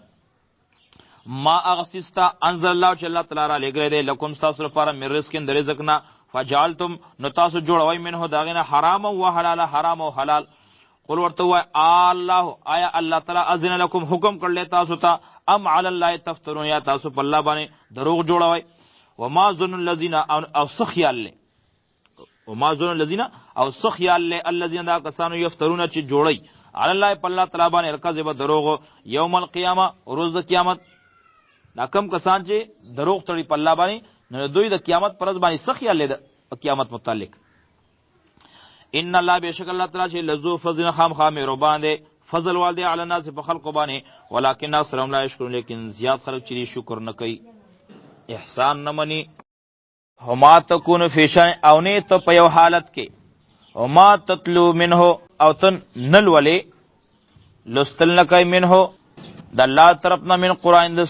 ما هغه څیز ته انزل الله چې الله تعالی را لېږلی دی لکم ستاسو لپاره من رزق د رزق نه، فجعلتم نو تاسو جوړوئ منه د هغې نه حرام او حلاله، حرام او حلال. قل ورته وای الله، آیا الله تعالی اذن لکم حکم کړل تاسو ته، ام علی الله تفترون، یا تاسو په الله باندې دروغ جوړوئ؟ وما ظن الذين او سخیال له وما ظن الذين او سخیال له الذين دا کسانو یفترون چې جوړي علی الله په الله تعالی باندې الکذب دروغ یوم القیامه روز د قیامت. دا کم کسان چې دروغ تړي په الله باندې، نو دوی د قیامت پر ورځ باندې سخیال له قیامت متعلق. ان الله بشک الله تعالی چې لزو فضل خام خام مهربان دی، فضل وال دی علی الناس په خلق باندې، ولکن اکثرهم لا یشکرون، لیکن زیات خلک چې شکر نه کوي، احسان نه مني. هما تکون فی شان او نه ته په یو حالت کې، وما تتلو منه او تن نلولې لستل نه کوي منه د الله طرف نه من قران د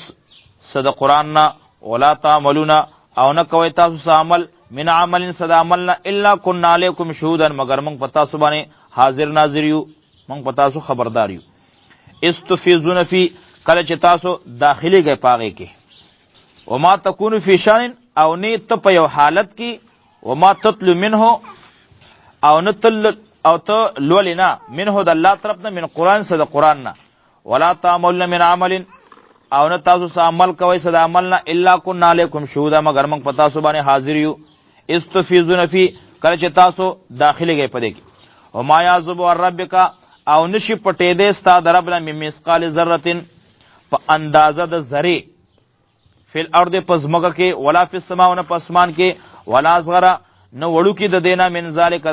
صد قران نه، ولا تعملون او نه کوي تاسو څه عمل من عمل صد عمل نه، الا كنا علیکم شهودا، مگر موږ په تاسو باندې حاضر ناظر یو، موږ په تاسو خبردار یو. استفیزون فی کله چې تاسو داخلي گئے پاغه کې. وما تکون فی شان او نه ته په یو حالت کې، وما تتلو منه او نه تل او ته لولنا منه د الله طرف نه من قران سره د قران نه، ولا تعملون من عمل او نه تاسو څه عمل کوئ څه د عمل نه، الا كنا علیکم شهودا، مګر موږ په تاسو باندې حاضر یو. استفیزون فی کله چې تاسو داخلي گئے پدې کې. وما یعذب عن ربک او نشي پټې دې ستا د رب نه من مثقال ذره په اندازه د ذره فی الارض په ځمکه کې، ولا فی السماء نه په اسمان کې، ولا اصغر نه وړوکی د دینا من ذالک،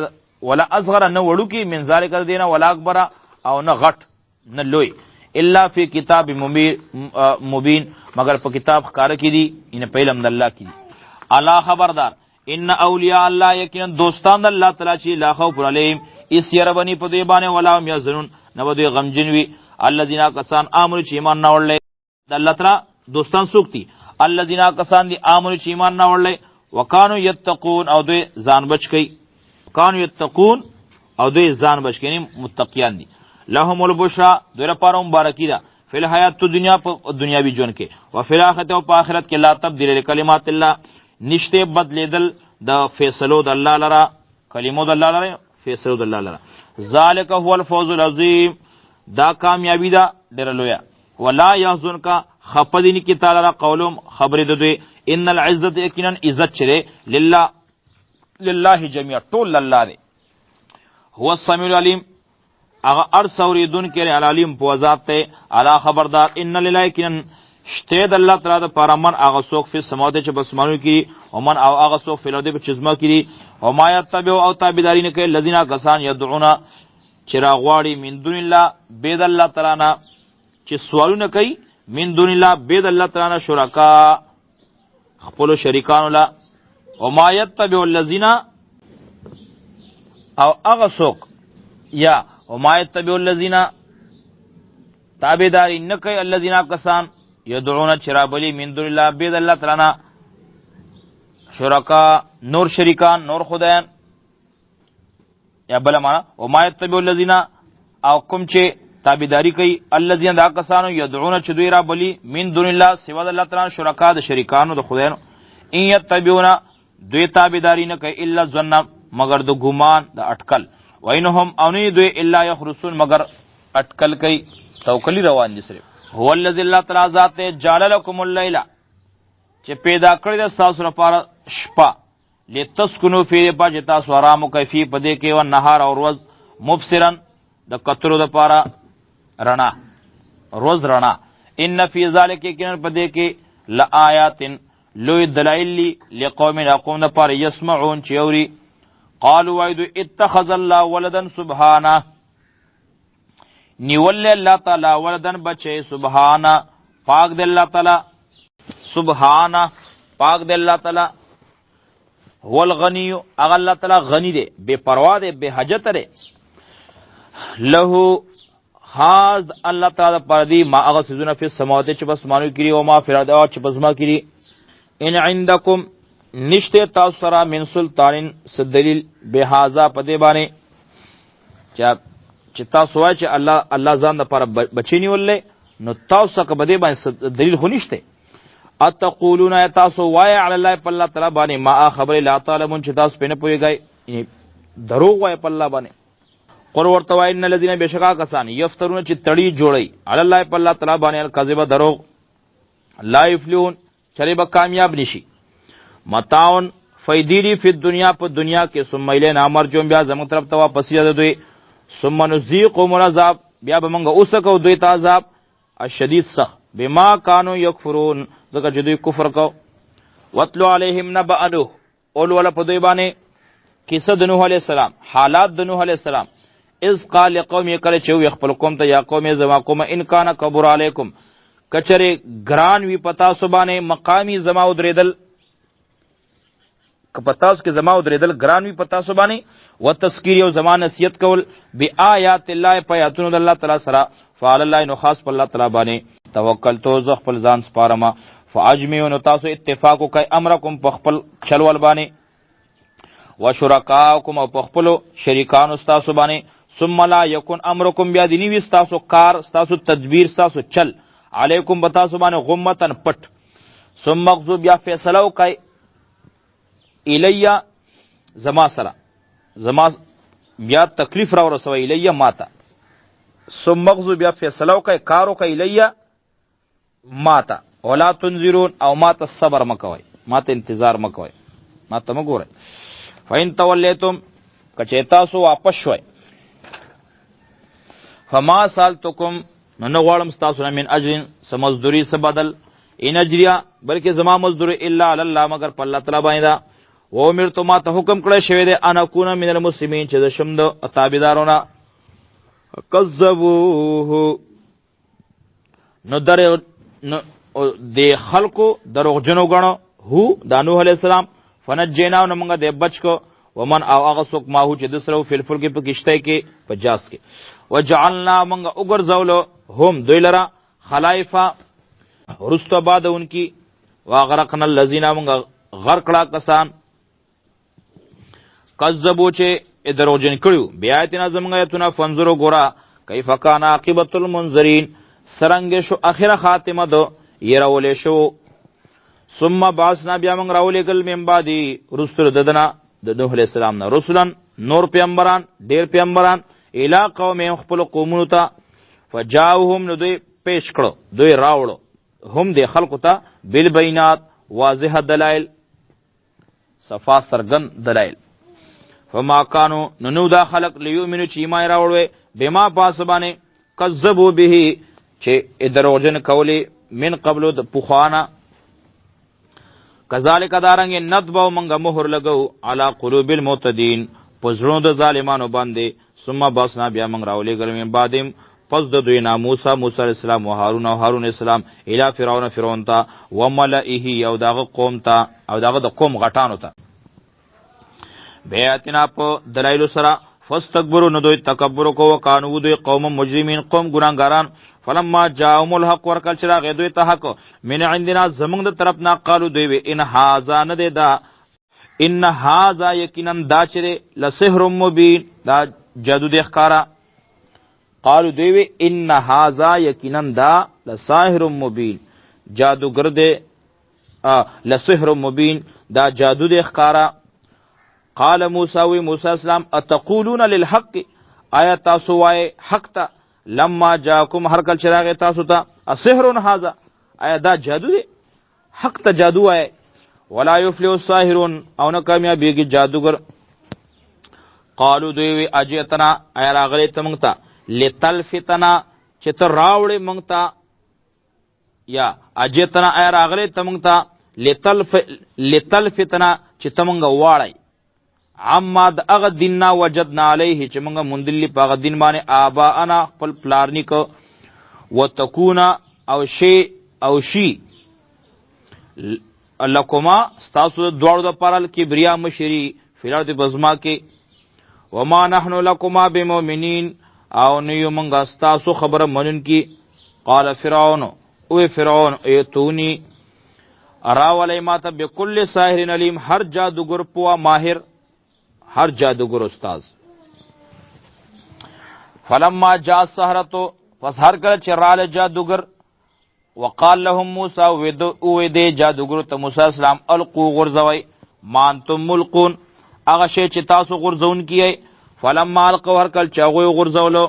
ولا اصغر نه وړوکی من ذالک د دینا، ولا اکبر او نه غټ نه لوی، الا فی کتاب مبین، مگر په کتاب ښکاره کې دي، ان په علم د الله کې دي. الله خبردار، ان اولیاء الله یقینا دوستان د الله تعالی چې لا خوف علیهم اس يربنی په دوی باندې، ولا هم يحزنون نه دوی غمجن وي، الذين کسان امر چې ایمان نه وړل. د الله تعالی دوستان څوک دي؟ الذين کسان دي امر چې ایمان نه وړل، وکانو یتقون او دوی ځان بچ کئ، کانو یتقون او دوی ځان بچ کئ، متقیان دي. لهم البشرا دوی لپاره مبارکی ده فی الحیات دنیا په دنیاوی ژوند کې، او فی الاخرت او په آخرت کې، لا تبدیل لکلمات الله نشته بدلیدل د فیصلو د الله لره، کلمو د الله لره، فیصلو د الله لره. ذالک هو الفوز العظیم دا کامیابی ده ډیره لویه. ولا يحزنک خپدین کی تعالی را قولم خبر د دوی، ان العزت یقینا عزت چره لله لله جميع ټول الله دی، هو السميع العليم هغه ارس اوریدون کې العلیم په ذات ته. الا خبردار، ان لله یقینا شته د الله تعالی د پاره من هغه څوک فی سماوات چې بسمانو کې، او من او هغه څوک فی الارض چې زما کې، او ما یتبع او تابعداري نه کوي الذین کسان یدعون چې راغواړي من دون الله بيد الله تعالی نه، چې سوالونه کوي من دون الله بيد الله تعالی نه شرکا خپل شریکانو لا، او ما یتبع الذین او هغه څوک یا او ما یتبع الذین تابعداري نه کوي الذین کسان یدعون چرابلی من دون الله بيد الله تعالی نه شرکا نور شریکان نور خدایان. یا بل معنا او ما یتبع الذین او کوم چې تابعداري کوي الذین دا کسانو یدعون چې دوی را بلی من دون الله سوا د الله تعالی شرکا د شریکانو د خدایانو، ان یتبعون دوی تابعداري نه کوي الا ظن مگر د ګمان د اٹکل، وینهم او نه دوی الا یخرسون مگر اٹکل کوي، توکلی روان دي صرف. هو الذی الله تعالی ذات جعل لكم الليل چې پیدا کړی ده ستاسو لپاره شپه، لتسکنو فیه، په چې تاسو آرام وکړئ، فی په دې کې، والنهار او ورځ، مبصرا د کتلو دپاره رڼا، روز رڼا. ان فی ذلک یقینا په دې کې لآیات لوی دلایل لی لقوم قوم دپاره یسمعون چې اوري. قالوا وایي دوی اتخذ الله ولدا سبحانه، نیولې الله تعالی ولدن بچي، سبحانه پاک دی الله تعالی، سبحانه پاک دی الله تعالی. هو الغنی، هغه الله تعالی غنی دی، بے پروا دی، بے حاجت دی. له خاص الله تعالی پر دی ما هغه څیزونه فی السماوات چې په اسمانو کې دي، او ما فی الارض او چې په ځمکه کې دي. ان عندکم نشته تاسو سره من سلطان څه دلیل بهذا په دې باندې چې تاسو وایئ چې الله الله ځان دپاره بچی نیولی، نو تاسو څخه په دې باندې دلیل خو نشته. اتقولون تاسو وایئ علی الله په الله تعالی باندې ما خبرې لا تعلمون چې تاسو پرې نه پوهېږئ، یعنې دروغ وایئ په الله باندې. قل ورته وایي ان الذین بېشکه کسان یفترون چې تړي جوړوي علی الله په الله تعالی باندې الکذب دروغ، لا یفلحون چرې به کامیاب نشي. متاعون فیدې دي فی دنیا په دنیا کې، ثم الینا مرجعهم بیا زموږ طرف ته واپس یې دوی، ثم نذیقهم العذاب بیا به موږ وڅکو دوی ته عذاب الشدید سخت، بما کانوا یکفرون ځکه چې دوی کفر کو. واتلو علیهم نبأ نوح، اولوله په دوی باندې کیسه د نوح علیه السلام، حالات د نوح علیه السلام. اذ قال لقومه، کله چې وی خپل قوم ته، یا قوم زما قوم، ان کان کبر علیکم، کچره ګران وی پتا سو باندې مقامی زما ودریدل، که په تاسو کې زما ودرېدل ګران وي په تاسو باندې، و تذکیر او زما نصیحت کول، بیاات الله په آیاتونو د الله تعالی سره، فعل الله نو خاص په الله تعالی باندې توکلتو زه خپل ځان سپارم. فاجمعوا نو تاسو اتفاق وکړئ امرکم په خپل چلول باندې، وشرکاکم او په خپلو شریکانو ستاسو باندې، ثم لا یکن امرکم بیا دې نه وي ستاسو کار، ستاسو تدبیر، ستاسو چل، علیکم په تاسو باندې غمتن پټ. ثم اقضوا بیا فیصله وکړئ الیا زما سره، زما بیا تکلیف را ورسوي الیا ماته. ثم اقضوا بیا فیصله وکړئ، کار وکړئ الیا ماته، ولا تنظرون او ماته صبر مکوئ، ماته انتظار مکوئ، ماته مه ګورئ. فإن تولیتم که چې تاسو واپس شوئ، فما سالتکم نو نه غواړم ستاسو نه من اجر څه مزدوري څه بدل، ان اجریا بلکې زما مزدوري الا علی الله مګر په الله تعالی باندې ده. و امرت ما ته حکم کړی شوی دی ان اکون من المسلمین چې زه شم د تابعدارو نه. کذبوه نو در نو د خلکو دروغجنو غنو هو د نوح علی السلام. فنجینا نو موږ د بچ کو، ومن او هغه څوک ما هو چې د سره فل فل کې په کشته کې په جاس کې، وجعلنا موږ وګرځولو هم دوی لره خلائفه رستو بعد انکی، واغرقنا الذين موږ غرق کړه کسان کذبو چې دروغجن کړیو بیااتنا زمونږ آیتونه. فانظروا ګورا کیف کان عاقبت المنذرین سرنګ شو اخره خاتمه دو يرولې شو. ثم بعثنا بیا موږ راولېږل من بعدی رسول ددنه د نوح علیه السلام نه رسلا نور پیغمبران ډیر پیغمبران الی قومهم خپل قومونو ته، فجاوهم نو دوی پیش کړو دوی راوړو هم د خلکو ته بالبینات واضح دلایل صفا سرګن دلایل. فما کانو نو نو دا خلق لیؤمنو چې ایمان راوړوي بما پاس باندې کذبوا به چې دروغجن کولی من قبل د پخوانا. کذالک دارنګ نطبع منګه مهر لګو علی قلوب المعتدین په زړونو د ظالمانو باندې. ثم باسنا بیا موږ راولېږل من بعدهم پس د دوی نه موسی موسی علیه السلام و هارون او هارون علیه السلام الی فرعون فرعون ته و ملئه او دغه قوم ته او دغه د قوم غټانو ته بیاتنا په دلایل سره. فاستكبروا نو دوی تکبر کو وکانو دوی قوم مجرمین قوم ګناګاران. فلما جاءهم الحق ورکل چې راغی دوی ته حق من عندنا زمونږ د طرف نه، قالو دوی وی ان هاذا نه دی دا، ان هاذا یقینا دا چې دی لسحر مبین دا جادو دی ښکارا. قالو دوی وی ان هاذا یقینا دا لساحر مبین جادوګر دی، لسحر مبین دا جادو دی ښکارا. قال موسی وی موسی اسلام اتقولون للحق آیا تاسو وای حق ته لما جاکم هر کله چې راغی تاسو ته اسحر هذا آیا دا جادو دی؟ حق ته جادو وایې. ولا یفلح الساحرون، او نه کامیابیږي جادوګر. قالو دوی وی اجیتنا، ایا راغلی ته موږ ته لتلفتنا، چې ته راوړې موږ ته، یا اجیتنا ایا راغلی ته موږ ته لتلفتنا، چې ته موږ واړی عما د هغه دین نه وجدنا علیه، چې موږ موندلي په هغه دین باندې آباءنا خپل پلار نیکه، وتکونا او شی او شي لکما ستاسو د دواړو دپاره الکبریا مشري فی الارض په ځما کې، وما نحن لکما بمؤمنین، او نه یو موږ ستاسو خبره منونکي. قال فرعون، او فرعون ایتونی راولی ما ته بکل ساحر علیم، هر جادوګر پوه ماهر، هر جادوګر استاد. فلما جاء السحرة، پس هر کله چې راله جادوګر، وقال لهم موسی، وې دې جادوګر ته موسی اسلام، القو غرزوي ما انتم ملقون، هغه شی چې تاسو غرزون کیئ. فلما القوا، هر کله چې هغوی غرزولو،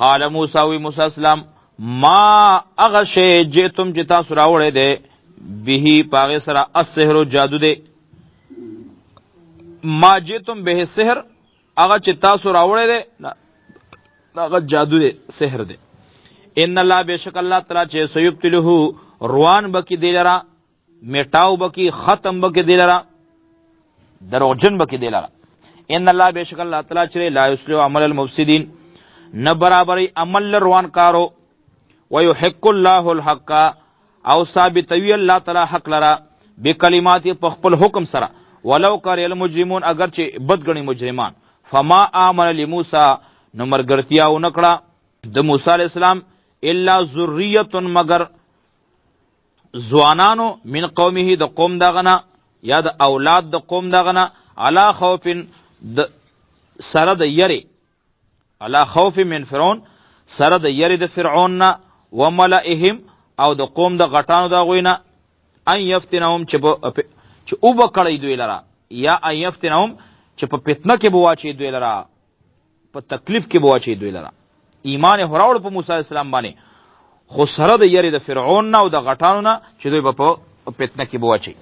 قال موسی، وی موسی اسلام، ما هغه شی جئتم چې تاسو راوړی دی، به په هغې سره السحر جادو دی، ما جئتم به السحر، هغه چې تاسو راوړی دی هغه جادو دی، سحر دی. ان الله بشک الله تعالی چې سیبتله روان بکی دی لرا، میټاو بکی، ختم بکی دی لرا، دروغجن بکی دی لرا. ان الله بشک الله تعالی چې لا یصلح عمل المفسدین، نه برابرې عمل روان کارو. ويحق الله الحق، او ثابتوي الله تعالی حق لرا بکلمات په خپل حکم سره، ولو کر المجرمون، اگر چې بدګنی مجرمان. فما آمن لموسی، نو مرګرتیا ونکړه د موسی علی السلام، الا ذریه، مگر ځوانانو، من قومه د قوم دغه یا د اولاد د قوم دغه، علا خوف د سره د یری، علا خوف من فرعون، سره د یری د فرعون نه، وملئهم او د قوم د غټانو د هغوی نه، ان یفتنهم چې وبه کړی دوی لره، یا ان یفتنهم چې په فتنه کې به واچوي دوی لره، په تکلیف کې به واچوي دوی لره. ایمان یې راوړ په موسی علیه السلام باندې، خو سره د یرې د فرعون نه او د غټانو نه چې دوی به په فتنه کې به واچوي.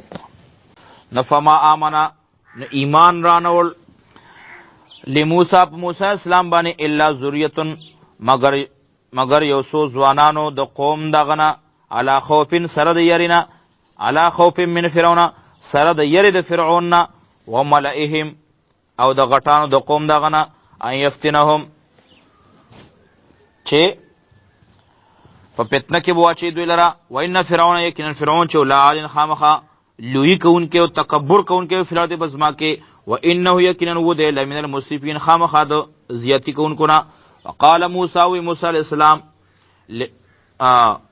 نو فما آمنه، نو ایمان رانوړ لموسی په موسی اسلام باندې، الا ذریه، مگر یو څو ځوانانو د قوم دغه نه، علا خوف سره د یرې نه، علا خوف من فرعون، سره د یرې د فرعون نه، وملئهم او د غټانو د قوم دغه نه، ان یفتنهم چې په فتنه کې به واچوي دوی لره. وان فرعون، یقینا فرعون چې لعال خامخا لوی کوونکی او تکبر کوونکی فی الارض په ځمکه کې، وانه یقینا و دی لمن المسرفین خامخا د زیاتی کوونکو نه. وقال موسی، وی موسی علیه السلام،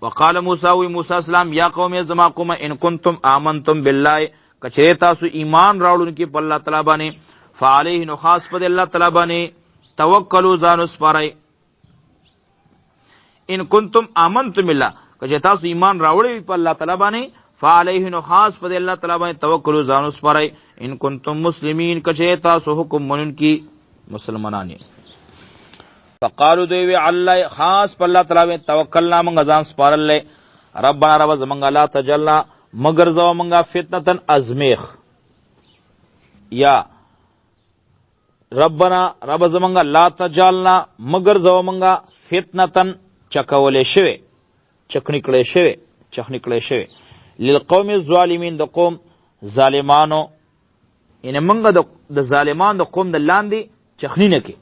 وقال موسی، وی موسی السلام، یا قوم زما قوم، ان کنتم آمنتم بالله، کچره تاسو ایمان راوړونکي په الله تعالی باندې، فعليه نو خاص په الله تعالی باندې توکلوا ځان وسپارئ. ان کنتم آمنتم بالله، کچره تاسو ایمان راوړی په الله تعالی باندې، فعليه نو خاص په الله تعالی باندې توکلوا ځان وسپارئ، ان کنتم مسلمین، کچره تاسو حکم منونکي مسلمانان یې. فقالو دوی وی الله خاص په الله تعالی باندې توکلنا، موږ ځان سپارل، ربنا رب زمونږ، لا تجلنا مگر زو مونږه فتنتن ازمیخ، یا ربنا رب زمونږه لا تجالنا مگر زو مونږه فتنتن چکولې شوی، چکنی کړې شوی، چخنی کړې شوی، للقوم الظالمین د قوم ظالمانو، یعنی مونږ د ظالمانو د قوم د لاندې چخنی نه کې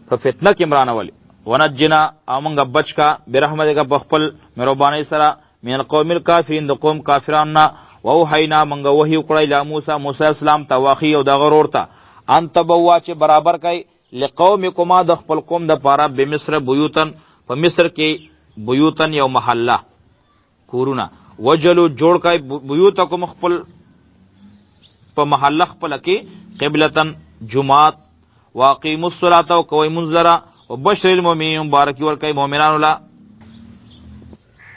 په فتنه کې عمران ولي. ونجنا او مونږ بچ کا برحمتک په خپل مهرباني سره، من القوم الکافرین د قوم کافرانو نه. ووحینا مونږ وحی وکړه الی موسی، موسی اسلام ته واخی او د غرور ته، ان تبوا چې برابر کړئ لقومکما د خپل قوم د پاره، بمصر بیوتن په مصر کې، بیوتن یو محله کورونه، وجلو جوړ کړئ بیوتکم خپل په محله خپل کې، قبلتن جمعات، واقیموا الصلاة او کوئ مونځ لره، وبشر المؤمنین مبارکي ورکوي مؤمنانو له.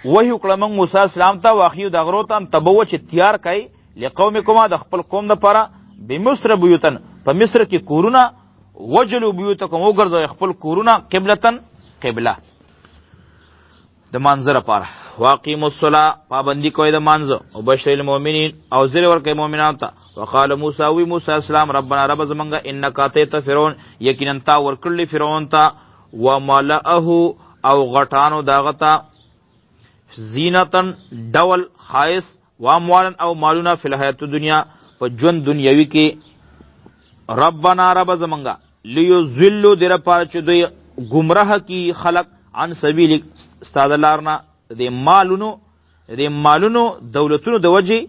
وحی وکړه موږ موسی اسلام ته واخیو د غرو ته، تبوه چې تیار کړئ لقومکما د خپل قوم دپاره، بمصر بیوتن په مصر کې کورونه، وجلو بیوتکم وګرځوئ خپل کورونه، قبلتن قبله. د مانځه لپاره. واقیموا الصلاة، پابندي کوئ د مانځه، او بشر المؤمنین، او زیر ورکوئ مؤمنانو ته. وقال موسی، وی موسی اسلام، ربنا رب زمونږ، انک اتیت فرعون، یقینا تا ورکړلی فرعون ته، وملأه او غټانو داغه ته، زینتن ډول خایس، واموالا او مالونه، فی الحیات الدنیا په ژوند دنیوي کې. ربنا رب زمونږ، لیضلوا دې لپاره چې دوی ګمراه کی خلق، عن سبیلک ستا د لار نه، د مالونو، د مالونو دولتونو د وجې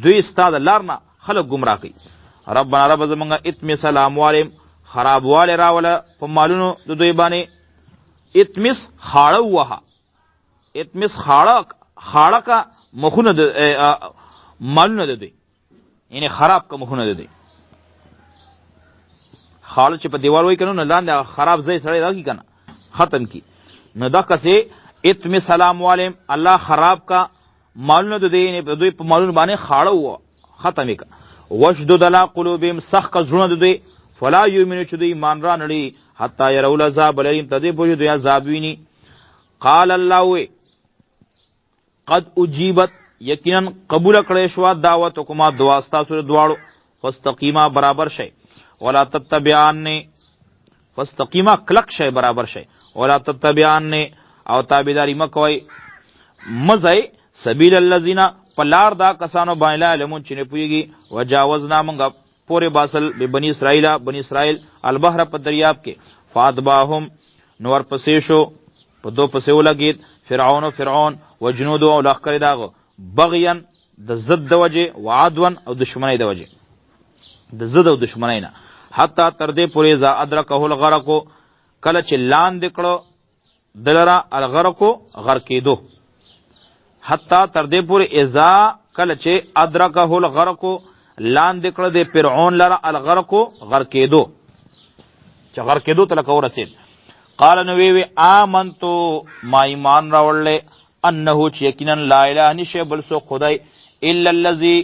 دوی ستا د لار نه خلق ګمراه کوي. ربنا رب زمونږ، اتمس اموالهم، خرابوالی راوله په مالونو د دوی باندې. اتمس خاړه ووهه، اتمس خاړه، خاړه کا مخونه د مالونه د دوی، یعنی خراب کا مخونه د دوی. خاړه چې په دیوال وای کنه، نو لاندې خراب ځای سړی راګي کنه، ختم کی. نو دا کسې اتم سلام والم، الله خراب کا مالونه د دوی، یعنی د دوی په مالونو باندې خاړه و ختم کا. وشدد علی قلوبهم، سخت کا زړونه د دوی، فلا یؤمنو چې دوی ایمان را نړي، حتی یروا العذاب الالم، تر دې پورې دوی عذاب ویني. قال الله وی قد اجیبت، یقینا قبول کړی شو دعوتکما، دعا ستاسو دواړو. فاستقیما برابر شئ، ولا تتبعان، فاستقیما کلک شئ برابر شئ، ولا تتبعان او تابعداري مکوئ مزئ، سبیل الذین پلار دا کسانو باندې لا علمون چې نه پوهیږي. وجاوزنا مونږ پورې باسل بنی اسرائیل، بنی اسرائیل، البحر په دریاب کې. فاتباهم نو ورپسې شو، په دو پسې ولګید، فرعون فرعون وجنود او لښکر داغه، بغیا د ضد د وجې، وعدوا او دشمنۍ د وجې، د ضد او دشمنۍ نه، حتی تر دې پورې اذا ادرکه الغرق، کله چې لاندې کړو دلرا الغرق غرق کېدو، حتی تر دې پورې اذا کله چې ادرکه الغرق لاندې کړه د فرعون لره الغرق غرق کېدو، چې غرق کېدو ته لکه ورسېد. قال نو وی آمنتو ما ایمان راوړلی، انه چې یقینا لا اله نشه بل څوک خدای، الا الذی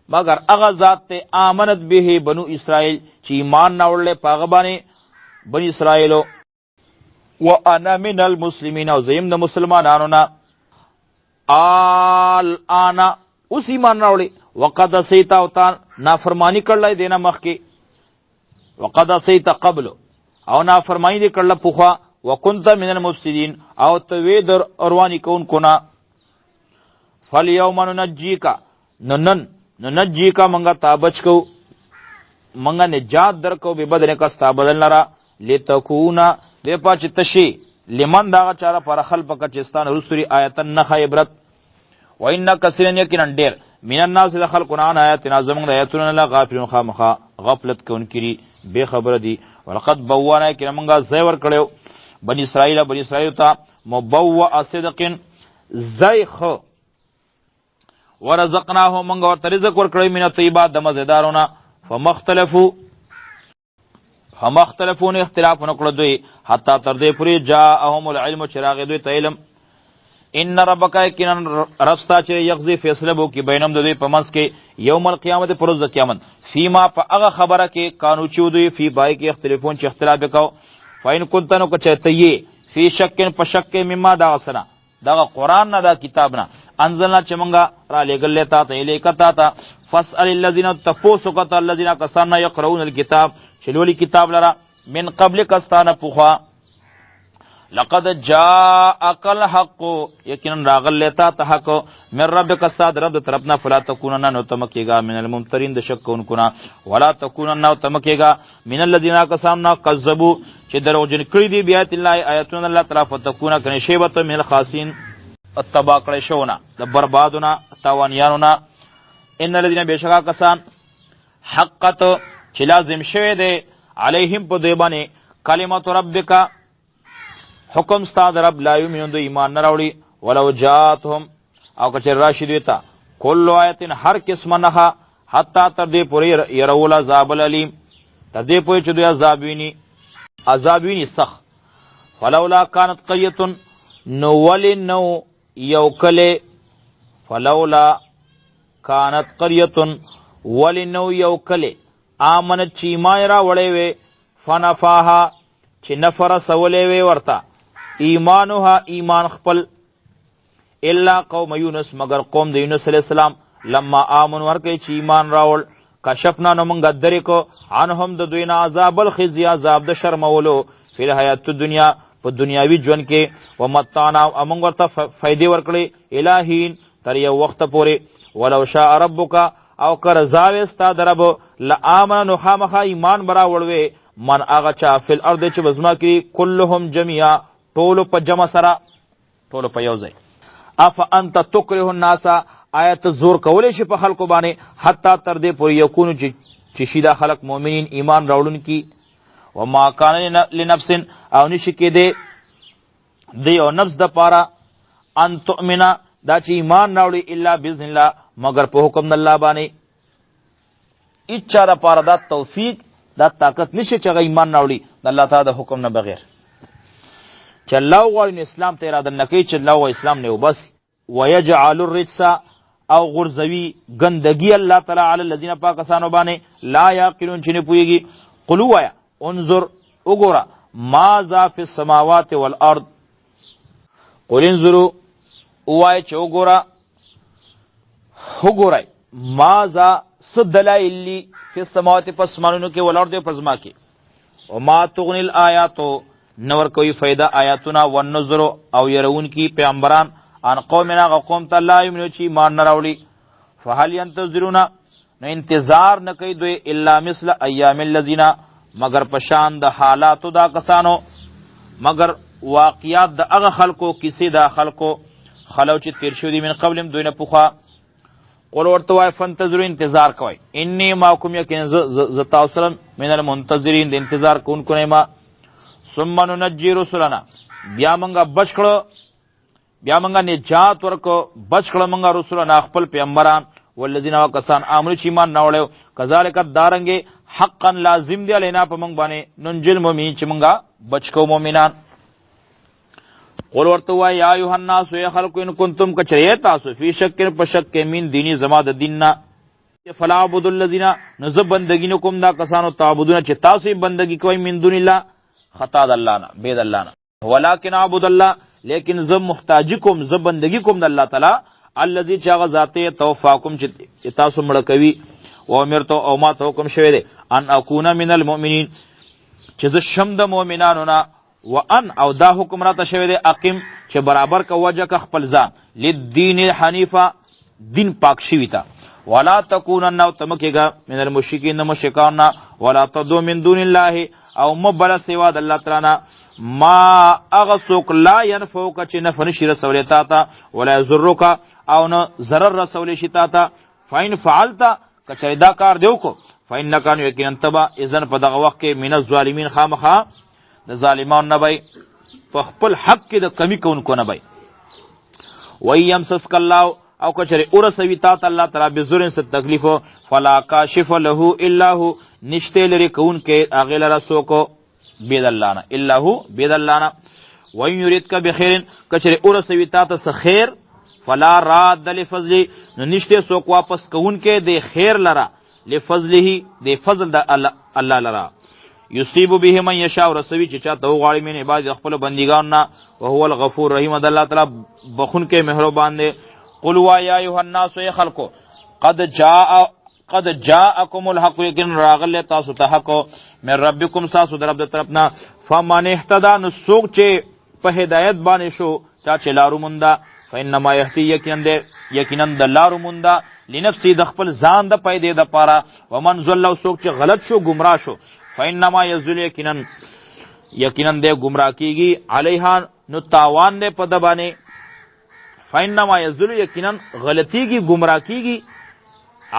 مگر هغه ذات ته، آمنت به بنو اسرائیل چې ایمان راوړلی په هغه باندې بنی اسرائیلو، وانا من المسلمین او زه یم د مسلمانانو نه. آل انا اوس ایمان راوړي، وقد عصیت او تا نافرمانی کړلی دینه مخکې، وقد عصیت قبل او نافرمانی دې کړله پخوا، وکنت من المفسدین او ته وې در رواني کوونکو نه. فالیوم ننجیک، نو نن ننجیک مونږه تا بچ کو، مونږه نجات درکو، به بدن کا ستا بدن لرا، لتکونا دې پاچ تشي، لمن دا چاره پر خلق کچستان رسوري آیتن نه عبرت. وان کثیرا یقینا ډیر، من الناس د خلقنا، عن آیاتنا زمونږ آیاتونه، لا غافلون خامخا غفلت کوونکي بے خبر دي. ولقد بوانا کړه مونږه ځای ور کړو بنی اسرائیل، بنی اسرائیل ته، مبوء صدق ځای خو، ورزقناه مونږ ورته رزق ورکړی، من الطیبات د مزیدارونه، فمختلفو فمختلفون اختلاف نکړه دوی، حتی تر دې پورې جاءهم العلم چې راغی دوی ته علم. ان ربک یقینا رب ستا چې یقضي فیصله بو کې بینم د دوی په منځ کې، یوم القیامت پر ورځ د قیامت، فیما په هغه خبره کې، کانو چې دوی فی پای کې اختلافون چې اختلاف وکاو. فإن كنت نو کچته یې، فی شک په شک کې، مما دا سره دغه قرآن نه دا کتاب نه، انزلنا چې مونږه را لېږل تا ته، الیک تا ته، فاسأل الذین تپوس وکړه الذین کسان نه، یقرؤون الکتاب چې لولي کتاب لره، من قبل کستانه پخوا. لقد جاءك الحق یقینا راغل تا ته حق، من ربک استاد رب طرفنا، فلا تکونن نو تمکیگا، من الممترین د شک کوونکو نه، ولا تکونن نو تمکیگا، من الذين کسان کذبوا چې دروغجن کړی دی، بیات الله آیاتونه الله تعالی، فتکونه کنه شیبت، من الخاسین تبا کړی شونه د بربادونه تاوانیانو نه. ان الذين بشکا کسان، حقت چې لازم شوی دی، علیهم په دوی باندې، کلمت ربک حکم ستا د رب، لا یؤمنون د ایمان نه راوړي، ولو جاتهم او کچر راشي دوی ته، کل آیت هر قسم نه، حتی تر دې پورې يرول عذاب العلیم تر دې پورې چې دوی عذاب ویني، عذاب ویني سخت. فلولا كانت قريه نو ولی نو یو کله، فلولا كانت قريه ولی نو یو کله، آمنت چې ایمان را وړې وي، فنفاها چې نفر سولې وي ورته، ایمانها ایمان خپل، الا قوم یونس، مگر قوم د یونس علیه السلام، لما آمن ورکړي چې ایمان راوړ، کشفنا نو مونږ درې کو عنهم د دوی نه عذاب الخزي، عذاب د شرمولو، فی الحیات الدنیا، په دنیاوي ژوند کې، ومتعنا او مونږ ورته فایدې ورکړې، الهین تر یو وخت پورې، ولو شاء ربک او که رضا وې ستا د رب، لآمن نو خامخا ایمان به راوړوې، من هغه چا فی الارض چې په ځمکه کې، کلهم جميعا ټولو په جمع سره، ټولو په یو ځای. اف انت تکره الناس، آیا ته زور کولی شي په خلکو باندې، حتی تر دې پورې یکونو چې شي دا خلک مؤمنین ایمان راوړونکي. وما کان لنفس او نشي کېدی د یو نفس د پاره ان تؤمنه دا چې ایمان راوړي الا باذن الله مگر په حکم د الله باندې. هیچا لپاره دا توفیق دا طاقت نشي چې هغه ایمان راوړي د الله تعالی د حکم نه بغیر. چې الله وغواړي نو اسلام ته اراده نه کوي، چې الله وغواړي اسلام نه وباسي. ویجعل الرجس او غرزوي ګندګي الله تعالی علی الذین پاکستانو باندې لا یعقلون چې نه پوهیږي. قل وایا انظر وګوره ماذا فی السماوات والارض، قل انظروا وای چې وګوره وګورئ ماذا څه دلایل دي فی السماوات په اسمانونو کې والارض په ځمکه کې، وما تغنی الآیات نور کوي فایده آیاتونه، والنذر او يرون کی پیغمبران، ان قومنا غ قوم ته لا یمنو چې ایمان نه راوړي. فهل ينتظرون نو انتظار نه کوي دوی الا مثل ایام الذین مگر پشان د حالاتو دا کسانو، مگر واقعات د هغه خلکو، کیسې د خلکو خلو چې تیر شوي دي من قبلهم دوی نه پخوا. قل ورته وایه فانتظروا انتظار کوئ، انی معکم یقینا زه تاسو سره من المنتظرین د انتظار کوونکو نه یم. ثم ننجي رسلنا بیا موږ بچ کړو، بیا موږ نجات ورکو، بچ کړو موږ رسولنا خپل پیغمبران، والذین وکسان امر چې ایمان نه وړو، کذالک دارنګ حقا لازم دی علینا په موږ باندې ننجل مؤمنین چې موږ بچ کو مؤمنان. قول ورته وای یا ایها الناس یا خلق ان کنتم کچری تاسو فی شک په شک کې من دینی زما د دین نه، فلا عبد الذین نو زه بندگی نکوم دا کسانو تعبدون چې تاسو بندگی کوئ من دون الله خطا د الله نه بيد الله نه، ولكن عبد الله لیکن زه محتاج کوم، زه بندگی کوم د الله تعالی الذي چې هغه ذات توفاکم چې تاسو مړ کوي، او امرت او ما ته حکم شوی دی ان اكون من المؤمنین چې زه شم د مؤمنانو نه، وان او دا حکم راته شوی دی اقیم چې برابر کا وجه کا خپل ځان للدین حنیفه دین پاک شوی تا، ولا تکونن او تمکیګه من المشرکین مشرکان نه، ولا تدو من دون الله او مبل سوا د الله تعالی نه ما هغه څوک لا ينفعک چې نفع نشي رسولی تا ته، ولا یضرک او نه ضرر رسولی شي تا ته. فإن فعلت کچری دا کار دی وکړو، فإنک یقینا تبا اذن په دغه وخت کې من الظالمین خامخا د ظالمانو نه بای، په خپل حق کې د کمی کوونکو نه بای. وای یمسسک الله او کچره اورسوي تا ته الله تعالی بزرن څه تکلیف، فلا کاشف له الا هو نشته لري کون کې هغه لره څوک بيد الله نه، الا هو بيد الله نه. وان یریدک بخیر کچره اورسوي تا ته څه خیر، فلا راد لفضل نو نشته څوک واپس کون کې د خیر لره، لفضله د فضل د الله لره، یصیب به من یشاء رسوي چې چاته وغواړي من عباد خپل بندګان نه، او هو الغفور الرحیم د الله تعالی بخون کې مهربان دی. قل وا یا ایها الناس ای خلقو قد جاء قد جاءکم الحق یقین راغله تاسو ته حق من ربکم تاسو در رب د طرف نه، فمن اهتدى نو څوک چې په هدایت باندې شو چا چې لارو مونده، فانما یهدی یقینا د یقینا د لارو مونده لنفسي د خپل ځان د پیدې د پاره، ومن ضل څوک چې غلط شو گمراه شو، فانما یضل یقینا یقینا د گمراه کیږي علیها نو تاوان دی په د باندې، فانما یضل یقینا غلطیږي گمراه کیږي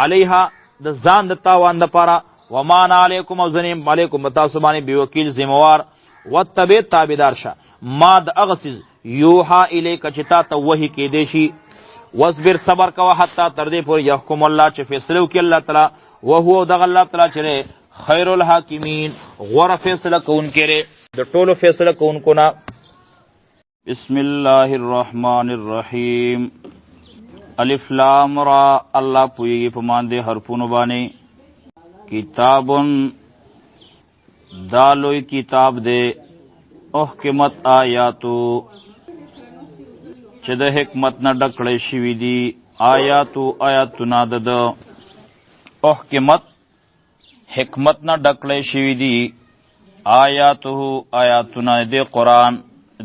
علیها د ځان د تاوان د پاره، وما علیکم او زنیم علیکم تاسو باندې بی وکیل ذمہوار. وتبع تابعدار شه ما د هغه څیز یوحا الیک چې تا ته وحی کېدی شي، واصبر صبر کوه حتی تر دې پورې یحکم الله چې فیصله وکړي الله تعالی، وهو دغه الله تعالی چې خیر الحاکمین غوره فیصله کوونکی دی د ټولو فیصله کوونکو نه. بسم الله الرحمن الرحیم الف لام را، الله پویږي په مان دي حرفونو باندې. کتابن دا لوی کتاب دی، احکمت آیاتو چې د حکمت نه ډک کړی شوي دي آیاتو آیاتونه د ده. احکمت حکمت نه ډک کړی شوي دي آیاته آیاتونه د قرآن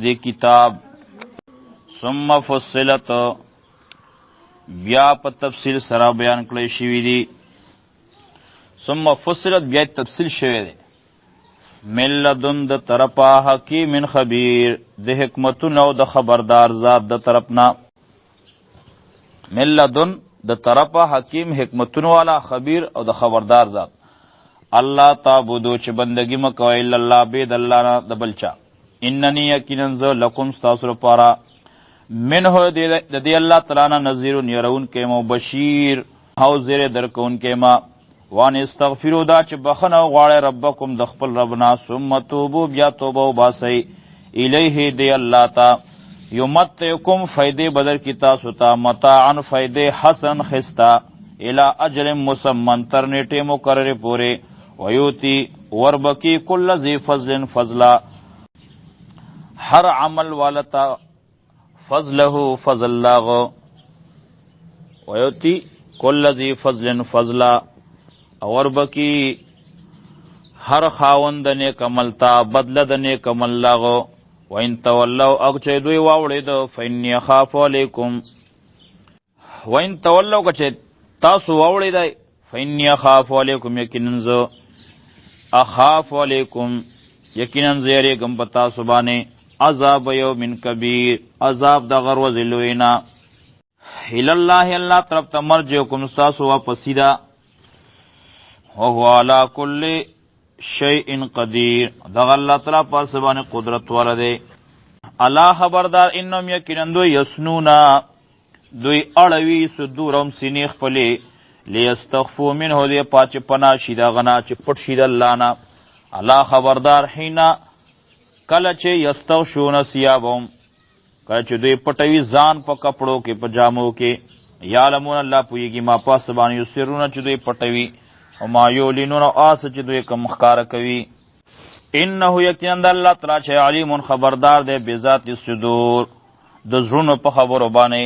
د کتاب. ثم فصلت بیا په تفصیل سره بیان کړی شوي دي. ثم فصلت بیا تفصیل شوی دی. من لدن د طرفه حکیم خبیر د حکمتونو او د خبردار ذات د طرف نه. من لدن د طرفه حکیم حکمتونو والا خبیر او د خبردار ذات. الله تعبدو چې بندگی مکوئ الا الله بید الله نه د بل چا. اننی یقینا زه لکم ستاسو لپاره منه د دې الله تعالی نه نذیر یرونکی مو بشیر او زیری درکوونکی ما. وان استغفروا دا چې بخنه وغواړئ ربکم د خپل رب نه. ثم توبو بیا توبه وباسئ الیه دی الله ته. یمتعکم فیدې بدر کی تاسو ته متاعا فیدې حسن خسته الی اجل مسمن تر نیټې مقررې پورې. ویوتی وربکی کل ذی فضل فضلا هر عمل والتا فضله فضل لاغو. ویوتی کل ذی فضل فضلا اور بکی هر خاوند نیک عمل تا بدله د نیک عمل لاغو. وان تولوا او چې دوی واوړېد فانی اخاف علیکم. وان تولوا که تاسو واوړېدای فانی اخاف علیکم یقینا زه اخاف علیکم یقینا زه یریږم په تاسو باندې عذاب یوم کبیر عذاب د غر ورځې لوی نه. الی الله الله طرف ته مرجعکم ستاسو واپسي ده. وهو علی کل شیء قدیر دغه الله تعالی پر څه باندې قدرت والا دی. الله خبردار انهم یقینا دوی یسنونا دوی اړوي صدورهم سینې خپلې لیستخفو منه دې پاچ پنا شي د غنا چې پټ شي د الله نه. الله خبردار حینا کله چې یستغشون ثیابهم کله چې دوی پټوي ځان په کپړو کې په جامو کې. یعلمون الله پوهېږي ما پاس باندې یسرونه چې دوی پټوي او ما یعلنون او هغه چې دوی کوم ښکاره کوي. انه یقینا د الله تعالی چې علیم خبردار دی بذات الصدور د زړونو په خبرو باندې.